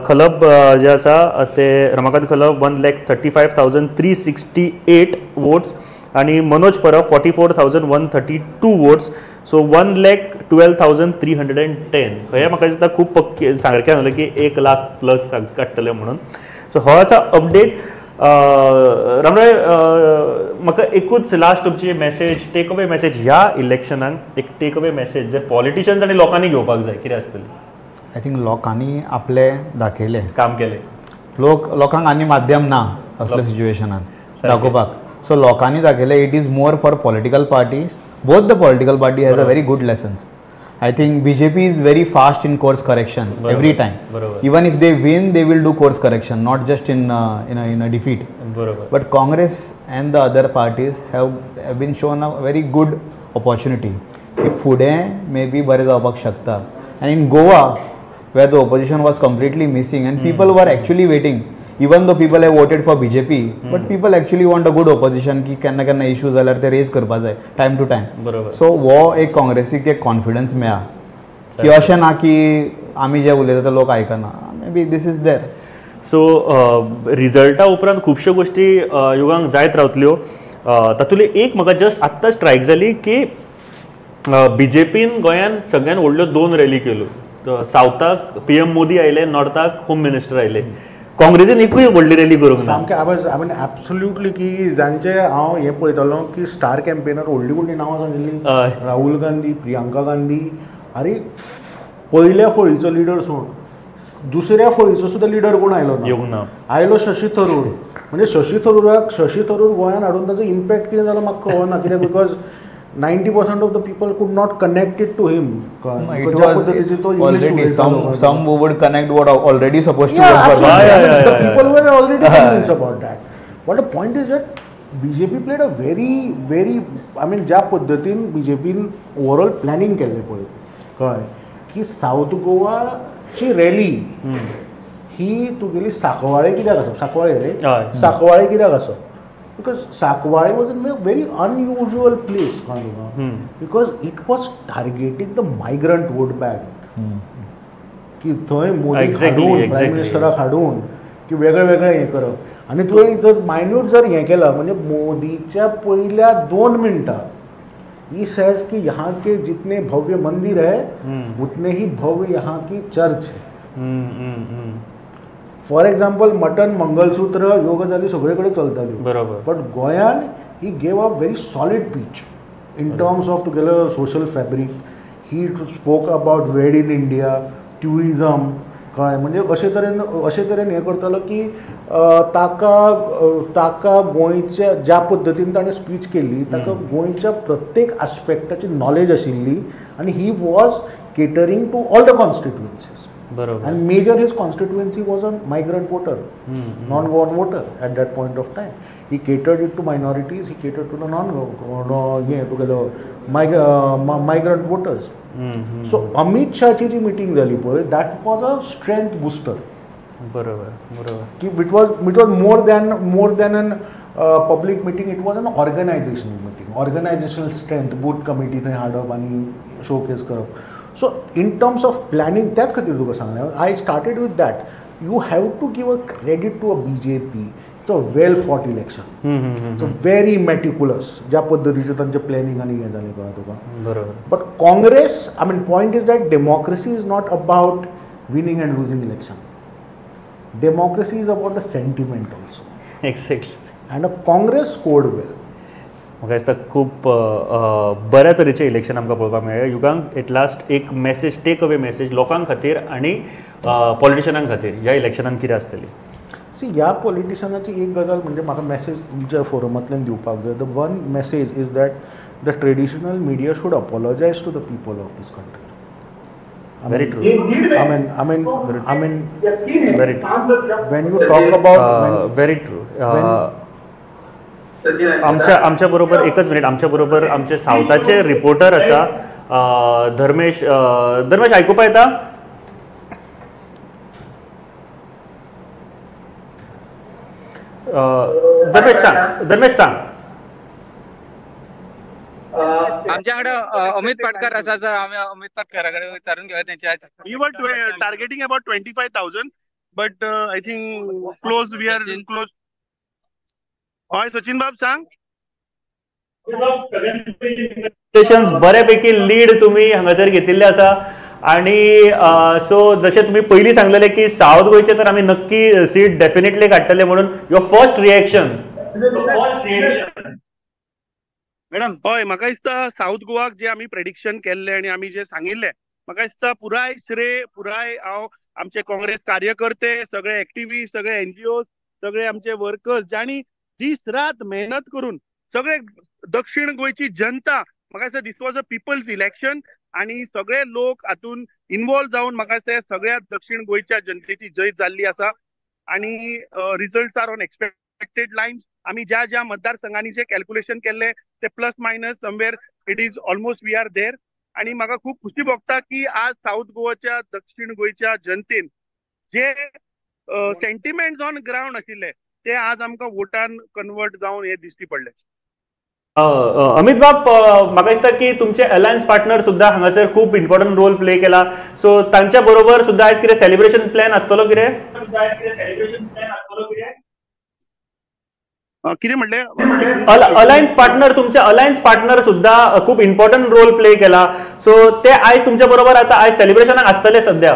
B: खलप जे आसा ते रमाकांत खलप 1,35,368 वोट्स, आनी मनोज परब 44,132 वोट्स. सो 1,12,310. हे म्हाका दिसता खूब पक्की सारकें सांगलें की 1 लाख प्लस काडटले म्हणून. सो हो आसा अपडेट. रामराय, म्हाका एकूच लास्ट तुमची मॅसेज, टेक अवे मॅसेज ह्या इलेक्शनाक, एक टेक अवे मॅसेज जे पॉलिटिशियन्स आनी लोकांनी घेवपाक जाय, कितें आसतलें?
G: I think लोकांनी आपलें दाखयलें,
B: काम केलें.
G: लोकांक आनी माध्यम ना असल्या सिच्युएशनान दाखोवपाक. सो लोकांनी दाखयलें it is more for political parties. Both the political party has a very good lessons. I think BJP is very fast in course correction every time. Even if they win, they will do course correction, not just in a defeat. But Congress and the other parties have been shown a very good opportunity. If फुडें may be बरें जावपाक शकता. And in Goa, where the opposition was completely missing and people were actually waiting, even though people have voted for BJP, but people actually want a good opposition की केन्ना केन्ना issue जाल्यार ते rays करपा जाय टायम टू टायम. सो हो एक काँग्रेसीक एक कॉन्फिडन्स मेळ्ळा की अशें ना की आमी जे उलयता ते लोक आयकना, maybe this is there.
B: So रिजल्टा उपरांत खुबश्यो गोश्टी युगांक जायत रावतल्यो. तातूंतली एक म्हाका जस्ट आत्तां स्ट्रायक जाली की बीजेपीन गोंयान सगळ्यान व्हडल्यो 2 रॅली केल्यो. सावथाक PM Modi आयले, नॉर्थाक होम मिनिस्टर आयले. काँग्रेसीन एकूय व्हडली रॅली करूंक ना.
F: सामकें I was I mean absolutely की जांचे हांव हें पळयतालो की स्टार कॅम्पेनर व्हडलीं व्हडलीं नांवां सांगिल्लीं, राहुल गांधी, प्रियंका गांधी. आरे पयल्या फळीचो लिडर सोड, दुसऱ्या फळीचो सुद्दां लिडर कोण आयलो ना,
B: येवंक ना.
F: आयलो शशी थरूर. म्हणजे शशी थरूर गोंयांत हाडून ताचो इम्पॅक्ट कितें जालो म्हाका कळना, कित्याक because 90% of the people could not connect it to him.
G: No, it was already some who would connect were already supposed to.
F: Yeah, the people were already convinced about that. But the point is that BJP played a very, very, I mean, ज्या पद्दतीन BJP overall planning केल्लें पळय, कळ्ळें की south गोवाची rally ही तुगेली साकवाळे कित्याक आसप, साकवाळे रे, साकवाळे कित्याक आसप? Because Sancoale was a very unusual place, because it was targeting the migrant vote bank. की थंय मोदी हाडून, प्रायम मिनिस्टराक हाडून की वेगळे वेगळे हें करप. आनी तुवें जर मायन्यूट जर हें केलां म्हणजे मोदीच्या पयल्या 2 मिनटां He says कि यहाँ के जितने भव्य मंदिर है उतने ही भव्य यहाँ की चर्च है. फॉर एग्जाम्पल मटन मंगलसूत्र ह्यो गजाली सगळे कडेन चलताल्यो,
B: बरोबर,
F: बट गोंयान he gave a very solid pitch in terms of तुगेलो social fabric. He spoke about made in India, tourism, कळ्ळें. म्हणजे अशे तरेन हें करतालो की ताका ताका गोंयच्या ज्या पद्दतीन ताणें स्पीच केल्ली ताका गोंयच्या प्रत्येक आस्पेक्टाची नॉलेज आशिल्ली आनी he was catering to all the constituencies.
B: बरोबर.
F: And major his constituency was a migrant voter, non Goan voter at that point of time. He catered it to minorities, he catered to the non हें तुगेलो migrant voters. So Amit शाहची जी meeting जाली पळय, that was a strength booster.
B: बरोबर बरोबर.
F: की it was more than an public meeting, it was an organisational meeting. Organisational strength, booth committee थंय हाडप आनी शोकेस करप. So in terms of planning त्याच खातीर तुका सांगलें, I started with that. You have to give a credit to a BJP. It's a well fought election, it's a very meticulous ज्या पद्दतीचें तांचें प्लॅनिंग आनी हें जालें, कळ्ळें तुका.
B: बरोबर.
F: But Congress, I mean point is that democracy is not about winning and losing election. Democracy is about the sentiment also.
B: Exactly.
F: And a Congress scored well.
B: म्हाका दिसता खूब बऱ्या तरेचें इलेक्शन आमकां पळोवपाक मेळ्ळें. युगांक एट लास्ट एक मॅसेज, टेक अवे मॅसेज लोकां खातीर आनी पॉलिटिशनां खातीर ह्या इलेक्शनान कितें आसतली?
F: सी, ह्या पॉलिटिशनाची एक गजाल म्हणजे म्हाका मॅसेज तुमच्या फोरमांतल्यान दिवपाक जाय. The one message is that the traditional media should apologise to the people of this country.
B: Very true.
F: I mean
B: very true.
F: When you talk about
B: very true. आमच्या आमच्या बरोबर एकच मिनिट, आमच्या बरोबर आमचे सावथाचे रिपोर्टर आसा धर्मेश. धर्मेश आयकुपा येता? धर्मेश सांग, धर्मेश सांग.
H: आमच्याकडे अमित पाटकर आसा सर, आमी अमित पाटकरा कडेन विचारून घेवया तेंच्या.
I: We were targeting about 25,000, but I think close, we are close. हय सचिन बाब सांग.
B: बऱ्यापैकी लीड तुम्ही हांगासर घेतिल्ले आसा आणि सो जशें तुमी पयलीं सांगलेले की सावथ गोंयचे तर आमी नक्की सीट डेफिनेटली काडटले म्हणून, your first reaction?
I: Madam हय, म्हाका दिसता सावथ गोवाक जे आमी प्रेडिक्शन केल्लें आनी आमी जे सांगिल्लें, म्हाका दिसता पुराय श्रेय पुराय हांव आमचे काँग्रेस कार्यकर्ते, सगळे एक्टिविस्ट, सगळे एनजीओ, सगळे आमचे वर्कर्स जांणी दीस रात मेहनत करून सगळे दक्षिण गोंयची जनता, म्हाका दिसता this was a people's election आनी सगळे लोक हातून इन्वॉल्व जावन म्हाका दिसता सगळ्या दक्षिण गोंयच्या जनतेची जैत जाल्ली आसा आनी results are on expected lines. आमी ज्या ज्या मतदारसंघांनी जे कॅल्क्युलेशन केल्ले ते plus minus somewhere it is almost we are there. आनी म्हाका खूब खुशी भोगता की आज सावथ गोवाच्या दक्षिण गोंयच्या जनतेन जे सेंटिमेंट्स ऑन ग्रावंड आशिल्ले ते आज आमकां वोटान कन्वर्ट जावन हे दिश्टी पडले.
B: अमित बाब, म्हाका दिसता की तुमचे अलायन्स पार्टनर सुद्दां हांगासर खूब इम्पॉर्टंट रोल प्ले केला, सो तांच्या बरोबर सुद्दां आयज कितें सेलिब्रेशन प्लॅन आसतलो कितें?
I: कितें म्हणलें?
B: अलायन्स पार्टनर, तुमचे अलायन्स पार्टनर सुद्दां खूब इम्पॉर्टंट रोल प्ले केला, सो ते आयज तुमच्या बरोबर आतां आयज सेलिब्रेशनाक आसतले सद्या.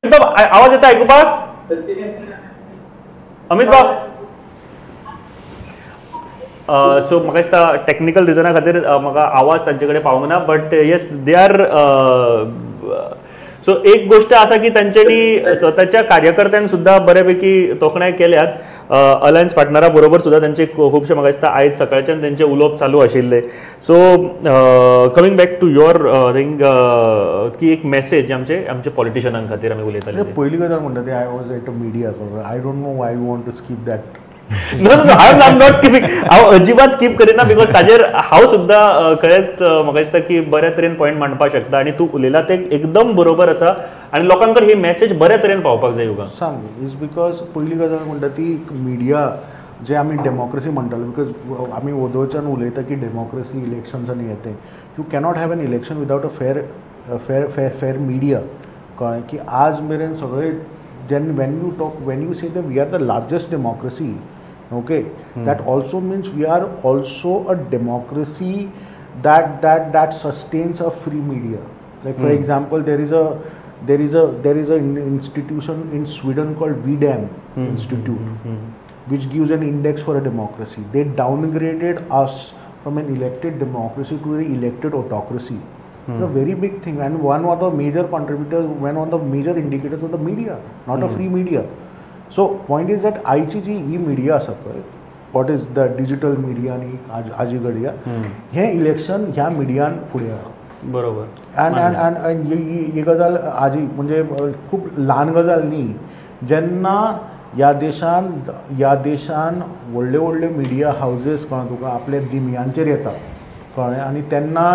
B: आवाज येता आयकुपाक अमित बाब? सो म्हाका दिसता टॅक्निकल रिजना खातीर म्हाका आवाज तांचे कडेन पावूंक ना, but yes they are. So एक गोष्ट आसा की तांच्यांनी स्वताच्या कार्यकर्त्यांक सुद्दां बऱ्यापैकी तोखणाय केल्यात. अलायन्स पार्टनरा बरोबर सुद्दां तांचे खुबशे म्हाका दिसता आयज सकाळच्यान तांचे उलोवप चालू आशिल्लें. So coming back to your thing की एक मॅसेज आमचे आमचे पॉलिटिशनां खातीर आमी उलयताले.
F: पयली गजाल म्हणटा ती I was at a media, I don't know why you want to skip that.
B: No no, I am not skipping, हांव अजिबात स्कीप करिना because ताजेर हांव सुद्दां खरेंच म्हाका दिसता की बऱ्या तरेन पॉयंट मांडपाक शकता आनी तूं उलयला तें एकदम बरोबर आसा आनी लोकांक ही मॅसेज बऱ्या तरेन पावपाक जाय. युगा
F: सांग is because पयली गजाल म्हणटा ती मिडिया जे आमी डेमोक्रेसी म्हणटाले, because आमी वोदोळच्यान उलयता की डेमोक्रेसी इलेक्शन्स आनी हें तें, you cannot have an election without a fair fair fair fair media. कळ्ळें की आज मेरेन सगळे then when you talk, when you say that we are the largest democracy, Okay, that also means we are also a democracy that that that sustains a free media. Like for example, there is an institution in Sweden called V-Dem Institute, which gives an index for a democracy. They downgraded us from an elected democracy to the elected autocracy. It's a very big thing, and one of the major contributors, one of the major indicators of the media, not a free media. So point is that आयची जी ही media आसा पळय, what is the digital media आनी आजी घडया हें election ह्या मिडियान फुडें आयलां.
B: बरोबर.
F: एंड एंड एंड ही गजाल आजी म्हणजे खूब ल्हान गजाल न्ही. जेन्ना ह्या देशान व्हडले व्हडले मिडिया हावजीस कळ्ळें तुका आपल्या दिमयांचेर येता कळ्ळें, आनी तेन्ना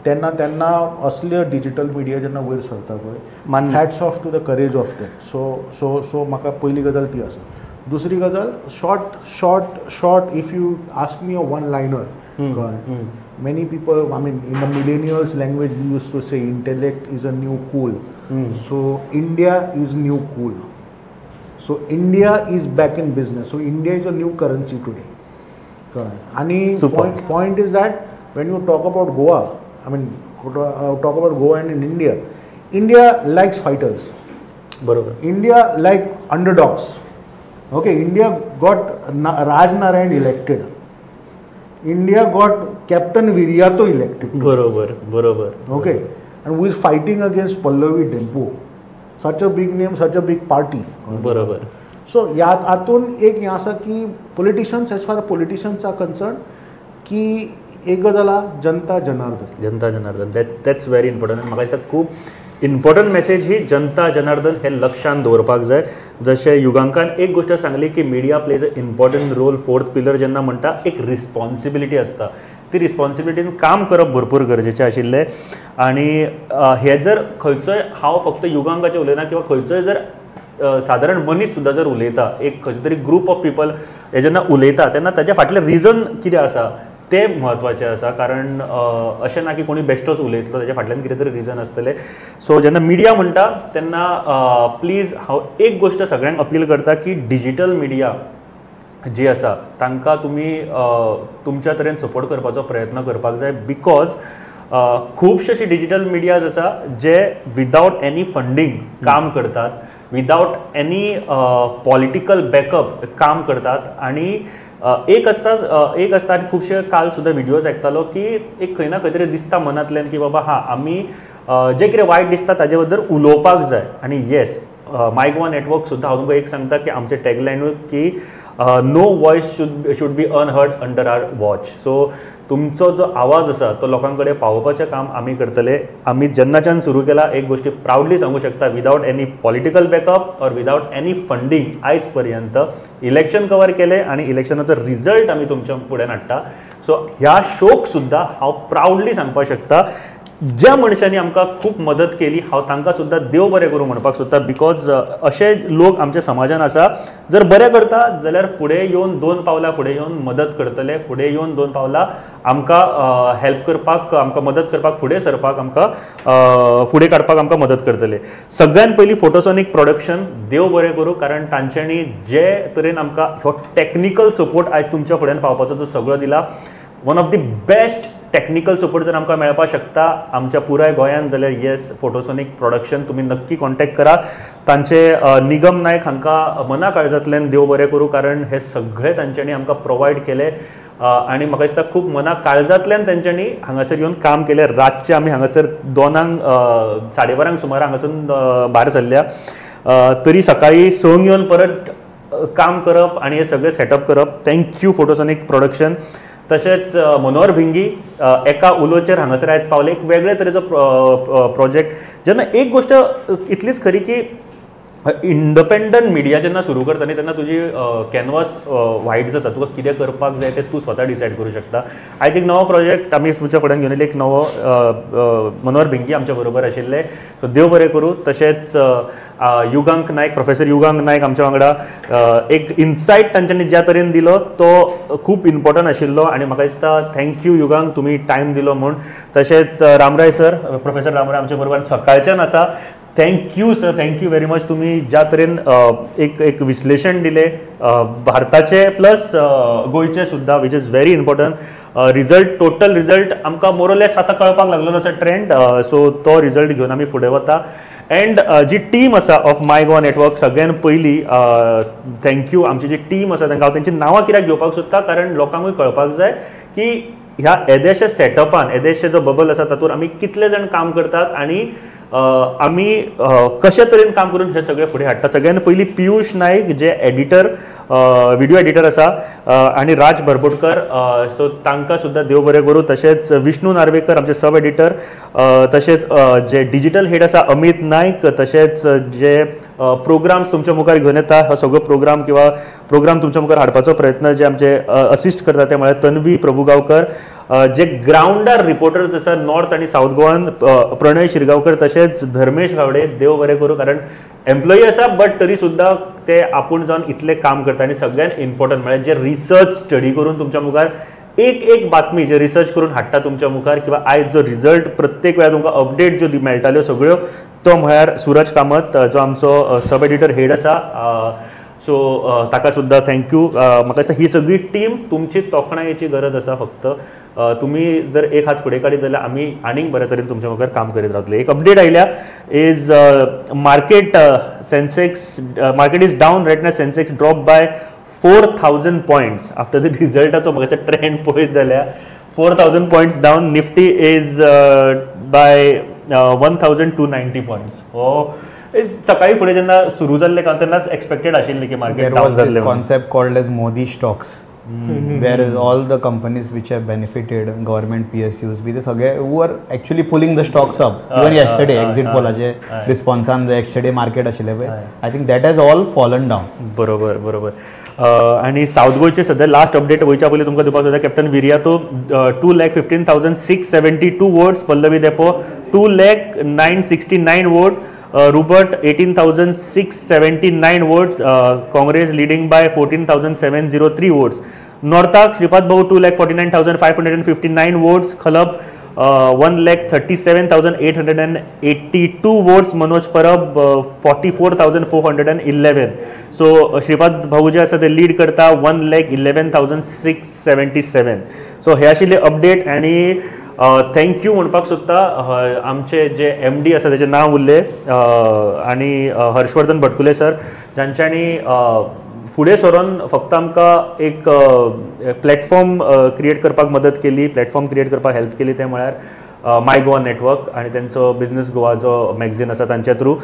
F: तेन्ना तेन्ना असले डिजिटल मिडिया जेन्ना वयर सरता पळय, hats off to the courage of that. So so so म्हाका पयली गजाल ती आसा. दुसरी गजाल short short short if you ask me a one liner, कळ्ळें, many people, I mean in the millennials language we use to say intellect is a new cool. So India is new cool. So India is back in business. So India is a new currency today. कळ्ळें. आनी point is that when you talk about Goa, I mean talk about Goa and in India, India likes fighters.
B: बरोबर.
F: India like underdogs. Okay, India got Raj Narayan elected. India got Captain Viriato elected.
B: बरोबर बरोबर.
F: Okay, and who is fighting against Pallavi Dempo, such a big name, such a big party.
B: बरोबर.
F: So ह्या हातून एक हें आसा की politicians, as far politicians are concern, की एक गजाल आहा, जनता जनार्दन.
B: जनता जनार्दन, that's very important. म्हाका दिसता खूब इम्पॉर्टंट मेसेज ही जनता जनार्दन हे लक्षांत दवरपाक जाय. जशें युगांकान एक गोश्ट सांगली की media plays a important role, fourth pillar जेन्ना म्हणटा एक रिस्पॉन्सिबिलिटी आसता, ती रिस्पॉन्सिबिलिटीन काम करप भरपूर गरजेचें आशिल्लें. आनी हे जर खंयचोय, हांव फक्त युगांकाचें उलयना किंवा खंयचोय जर सादारण मनीस सुद्दां जर उलयता, एक खंयचो तरी ग्रूप ऑफ पिपल हे जेन्ना उलयता तेन्ना ताच्या फाटलें रिजन कितें आसा तें म्हत्वाचें आसा. कारण अशें ना की कोणी बेश्टोच उलयतलो, ताच्या फाटल्यान कितें तरी रिजन आसतलें. सो जेन्ना मिडिया म्हणटा तेन्ना प्लीज हांव एक गोश्ट सगळ्यांक अपील करता की डिजिटल मिडिया जी आसा तांकां तुमी तुमच्या तरेन सपोर्ट करपाचो प्रयत्न करपाक जाय. Because खुबशे अशे डिजिटल मिडियाज आसा जे विदावट एनी फंडींग काम करतात, विदावट एनी पॉलिटिकल बॅकअप काम करतात. आनी एक आसता आनी खुबशे काल सुद्दां व्हिडियोज आयकतालो की एक खंय ना खंय तरी दिसता मनांतल्यान की बाबा हां आमी जें कितें वायट दिसता ताजे बद्दल उलोवपाक जाय. आनी येस, माय गोवा नेटवर्क सुद्दां हांव तुमकां एक सांगता की आमचें टॅगलायनूय की no voice should be unheard under our watch. So तुमचो जो आवाज आसा तो लोकां कडेन पावोवपाचें काम आमी करतले. आमी जेन्नाच्यान सुरू केला एक गोश्टी प्रावडली सांगू शकता, without any political backup or without any funding आयज पर्यंत इलेक्शन कवर केलें आनी इलेक्शनाचो रिजल्ट आमी तुमच्या फुड्यान हाडटा. सो ह्या शोक सुद्दां हांव प्रावडली सांगपाक शकता ज्या मनशांनी आमकां खूब मदत केली हांव तांकां सुद्दां देव बरें करूं म्हणपाक सोदता. Because अशे लोक आमच्या समाजान आसा, जर बरें करता जाल्यार फुडें येवन दोन पावलां फुडें येवन मदत करतले, फुडें येवन दोन पावलां आमकां हेल्प करपाक, आमकां मदत करपाक, फुडें सरपाक, आमकां फुडें काडपाक आमकां मदत करतले. सगळ्यान पयलीं फोटोसोनीक प्रोडक्शन देव बरें करूं, कारण तांच्यांनी जे तरेन आमकां हो टॅक्निकल सपोर्ट आयज तुमच्या फुड्यान पावपाचो जो सगळो दिला, one of the best technical support जर आमकां मेळपाक शकता आमच्या पुराय गोंयांत जाल्यार येस, फोटोसोनीक प्रोडक्शन तुमी नक्की कॉन्टॅक्ट करा. तांचे निगम नायक हांकां मना काळजांतल्यान देव बरें करूं, कारण हे सगळे तांच्यांनी आमकां प्रोवायड केले आनी म्हाका दिसता खूब मना काळजांतल्यान तांच्यांनी हांगासर येवन काम केलें. रातचें आमी हांगासर 2:00 12:30 सुमार हांगासून भायर सरल्या, तरी सकाळीं 6 येवन परत काम करप आनी हे सगळें सेटअप करप. Thank you Photosonic production. तशेंच मनोहर भिंगी एका उलोचेर हांगासर आयज पावले, एक वेगळे तरेचो प्रोजेक्ट. जेन्ना एक गोश्ट इतलीच खरी की इंडिपेंडंट मिडिया जेन्ना सुरू करता न्ही तेन्ना तुजी कॅनवास वायट जाता, तुका कितें करपाक जाय तें तूं स्वता डिसायड करूं शकता. आयज एक नवो प्रोजेक्ट आमी तुमच्या फुड्यान घेवन येयले, एक नवो मनोहर भिंगी आमच्या बरोबर आशिल्ले, सो देव बरें करूं. तशेंच युगांक नायक, प्रोफेसर युगांक नायक आमच्या वांगडा एक इन्सायट तांच्यांनी ज्या तरेन दिलो तो खूब इम्पॉर्टंट आशिल्लो आनी म्हाका दिसता thank you युगांक, तुमी टायम दिलो म्हूण. तशेंच रामराय सर, प्रोफेसर रामराय आमच्या बरोबर सकाळच्यान आसा. Thank you sir, thank you very much. तुमी ज्या तरेन एक एक विश्लेशण दिलें भारताचे प्लस गोंयचे सुद्दां, which is very important. Result, total result आमकां मोरलेस आतां कळपाक लागलेलो आसा ट्रेंड. सो तो रिजल्ट घेवन आमी फुडें वता. एंड जी टीम आसा ऑफ my Goa network, सगळ्यान पयली thank you आमची जी टीम आसा तांकां हांव तेंची नांवां कित्याक घेवपाक सोदता, कारण लोकांकूय कळपाक जाय की ह्या येदेशा सेटअपान, येदेशे जो बबल आसा तातूंत आमी कितले जाण काम करतात आनी आमी कशे तरेन काम करून हे सगळे फुडें हाडटा. सगळ्यान पयली पियुष नायक जे एडिटर, व्हिडिओ एडिटर आसा, आनी राज बरबोटकर, सो तांकां सुद्दां देव बरें करूं. तशेंच विष्णू नार्वेकर आमचे सब एडिटर, तशेंच जे डिजिटल हेड आसा अमित नायक, तशेंच जे प्रोग्राम्स तुमच्या मुखार घेवन येता, हो सगळो प्रोग्राम किंवा प्रोग्राम तुमच्या मुखार हाडपाचो प्रयत्न जे आमचे असिस्ट करता ते म्हळ्यार तन्वी प्रभुगांवकर, जे ग्रावंडार रिपोर्टर्स आसा नॉर्थ आनी सावथ गोवान प्रणय शिरगांवकर, तशेंच धर्मेश गावडे, देव बरें करूं, कारण एम्प्लॉई आसा बट तरी सुद्दां ते आपूण जावन इतलें काम करता. आनी सगळ्यात इम्पॉर्टंट म्हळ्यार जे रिसर्च स्टडी करून तुमच्या मुखार एक एक बातमी जे रिसर्च करून हाडटा तुमच्या मुखार, किंवा आयज जो रिजल्ट प्रत्येक वेळार तुमकां अपडेट ज्यो मेळटाल्यो सगळ्यो, तो म्हळ्यार सूरज कामत जो आमचो सब एडिटर हेड आसा. सो ताका सुद्दां thank you. म्हाका दिसता ही सगळी टीम तुमची तोखणायेची गरज आसा. फक्त तुमी जर एक हात फुडें काडीत जाल्यार आमी आनीक बऱ्या तरेन तुमच्या मुखार काम करीत रावतले. एक अपडेट आयल्या is market Sensex, market is down right now. Sensex drop by 4000 points after the रिजल्टाचो म्हाका दिसता ट्रेंड पळयत जाल्यार 4000 points down. Nifty is by 1290 points. हो सकाळी फुडें जेन्ना सुरू जाल्लें काम तेन्नाच एक्सपेक्टेड आशिल्लें की मार्केट डावन जाल्लें.
G: Concept called as Modi stocks, where is all the companies which have benefited, government PSUs बी ते सगळे who are actually pulling the stocks up. Even yesterday exit पोलाचे रिस्पॉन्सान J yesterday market आशिल्लें पळय, I think that has all fallen down.
B: बरोबर बरोबर. आनी south गोंयचे सद्या last update वयच्या पयलीं तुमकां दिवपाक सोदता. Captain Viriato 2,15,672 votes, Pallavi Dempo 2,09,669 vote, Rupert 18,679 votes, Congress leading by 14,703 votes. नॉर्थाक Shripad Bhau 2,49,559 votes, Khalap 1,37,882 votes, Manoj Parab 44,411. So Shripad Bhau जे आसा ते लीड करता 1,11,677. सो हे आशिल्ले अपडेट. आनी thank you म्हणपाक सोदता आमचे जे एम डी आसा तेजें नांव उरलें, आनी हर्षवर्धन भटकुले सर, जांच्यांनी फुडें सरून फक्त आमकां एक प्लॅटफॉर्म क्रिएट करपाक मदत केली, प्लॅटफॉर्म क्रिएट करपाक हेल्प केली, तें म्हळ्यार my Goa network आनी तेंचो बिजनस गोवा जो मॅगझीन आसा तांच्या through.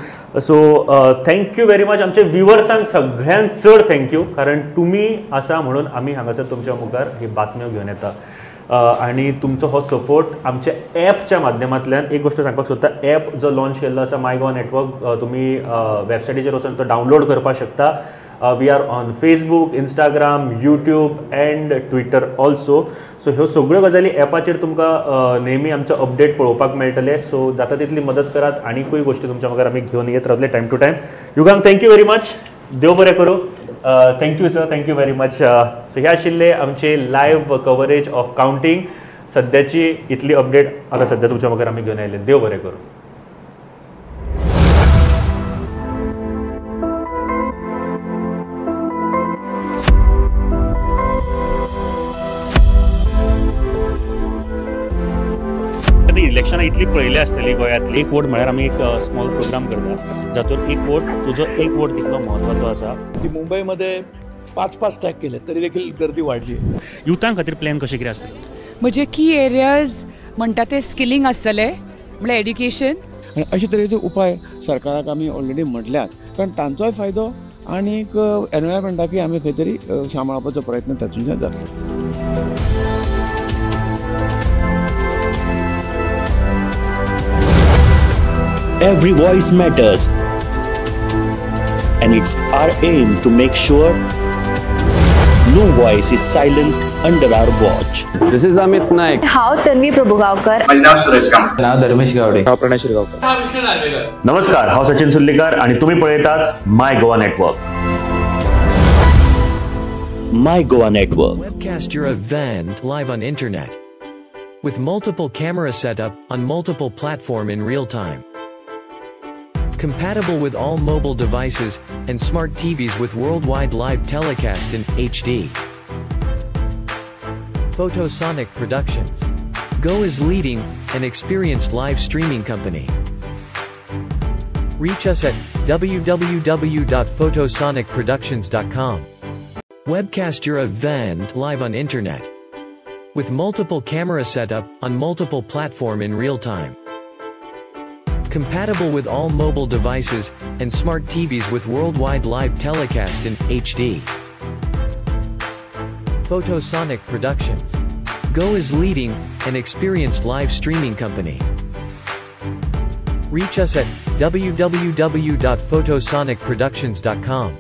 B: So thank you very much आमचे व्युवर्सांक सगळ्यांत चड thank you, कारण तुमी आसा म्हणून आमी हांगासर तुमच्या मुखार ही बातम्यो घेवन येता. आनी तुमचो हो सपोर्ट आमच्या ॲपच्या माध्यमांतल्यान. एक गोश्ट सांगपाक सोदता, ॲप जो लॉन्च केल्लो आसा my Goa network, तुमी वेबसायटीचेर वचून तो डावनलोड करपाक शकता. We are on Facebook, Instagram, YouTube and Twitter also. So ह्यो सगळ्यो गजाली ॲपाचेर तुमकां नेहमी आमचो अपडेट पळोवपाक मेळटले. सो जाता तितली मदत करात, आनीकूय गोश्टी तुमच्या मुखार आमी घेवन येत रावतले time to time. Yugank, thank you very much, देव बरें करूं. Thank you sir, thank you very much. So हे आशिल्ले आमचे लायव्ह कवरेज ऑफ कावंटींग. सद्याची इतली अपडेट आतां सद्या तुमच्या मुखार आमी घेवन आयले. देव बरें करूं. इलेक्शनां इतली पळयली आसतली गोंयांतली. एक वोट म्हळ्यार आमी एक स्मॉल प्रोग्राम करता जातूंत एक वोट, तुजो एक वोट कितलो म्हत्वाचो आसा.
A: की मुंबईमध्ये 5-5 टॅग केले तरी देखील गर्दी वाढली.
E: युथां खातीर प्लॅन कशें कितें आसतलें?
C: म्हणजे की एरियाज म्हणटा ते स्किलिंग आसतलें, म्हळ्यार एड्युकेशन.
D: आनी अशे तरेचे उपाय सरकाराक आमी ऑलरेडी म्हटल्यात, कारण तांचोय फायदो आनीक एनवायरमेंटाकूय आमी खंय तरी सांबाळपाचो प्रयत्न तातूंतल्यान जातलो.
E: Every voice matters, and it's our aim to make sure no voice is silenced under our watch.
J: This is Amit Naik.
K: हांव तन्वी प्रभुगांवकर.
L: माझे नाव सुरेश कामत.
J: नाव धर्मेश गावडे.
L: हांव प्रणय शिरगांवकर.
H: हांव विष्णू नार्वेकर.
B: नमस्कार, हांव सचिन सुर्लीकर आनी तुमी पळयतात my Goa network.
E: My Goa network.
M: Webcast your event live on internet with multiple camera setup on multiple platform in real time. Compatible with all mobile devices and smart TVs with worldwide live telecast in HD. Photosonic Productions. Go is leading and experienced live streaming company. Reach us at www.photosonicproductions.com. Webcast your event live on internet. With multiple camera setup on multiple platform in real time. Compatible with all mobile devices and smart TVs with worldwide live telecast in HD. Photosonic Productions. Go is leading and experienced live streaming company. Reach us at www.photosonicproductions.com.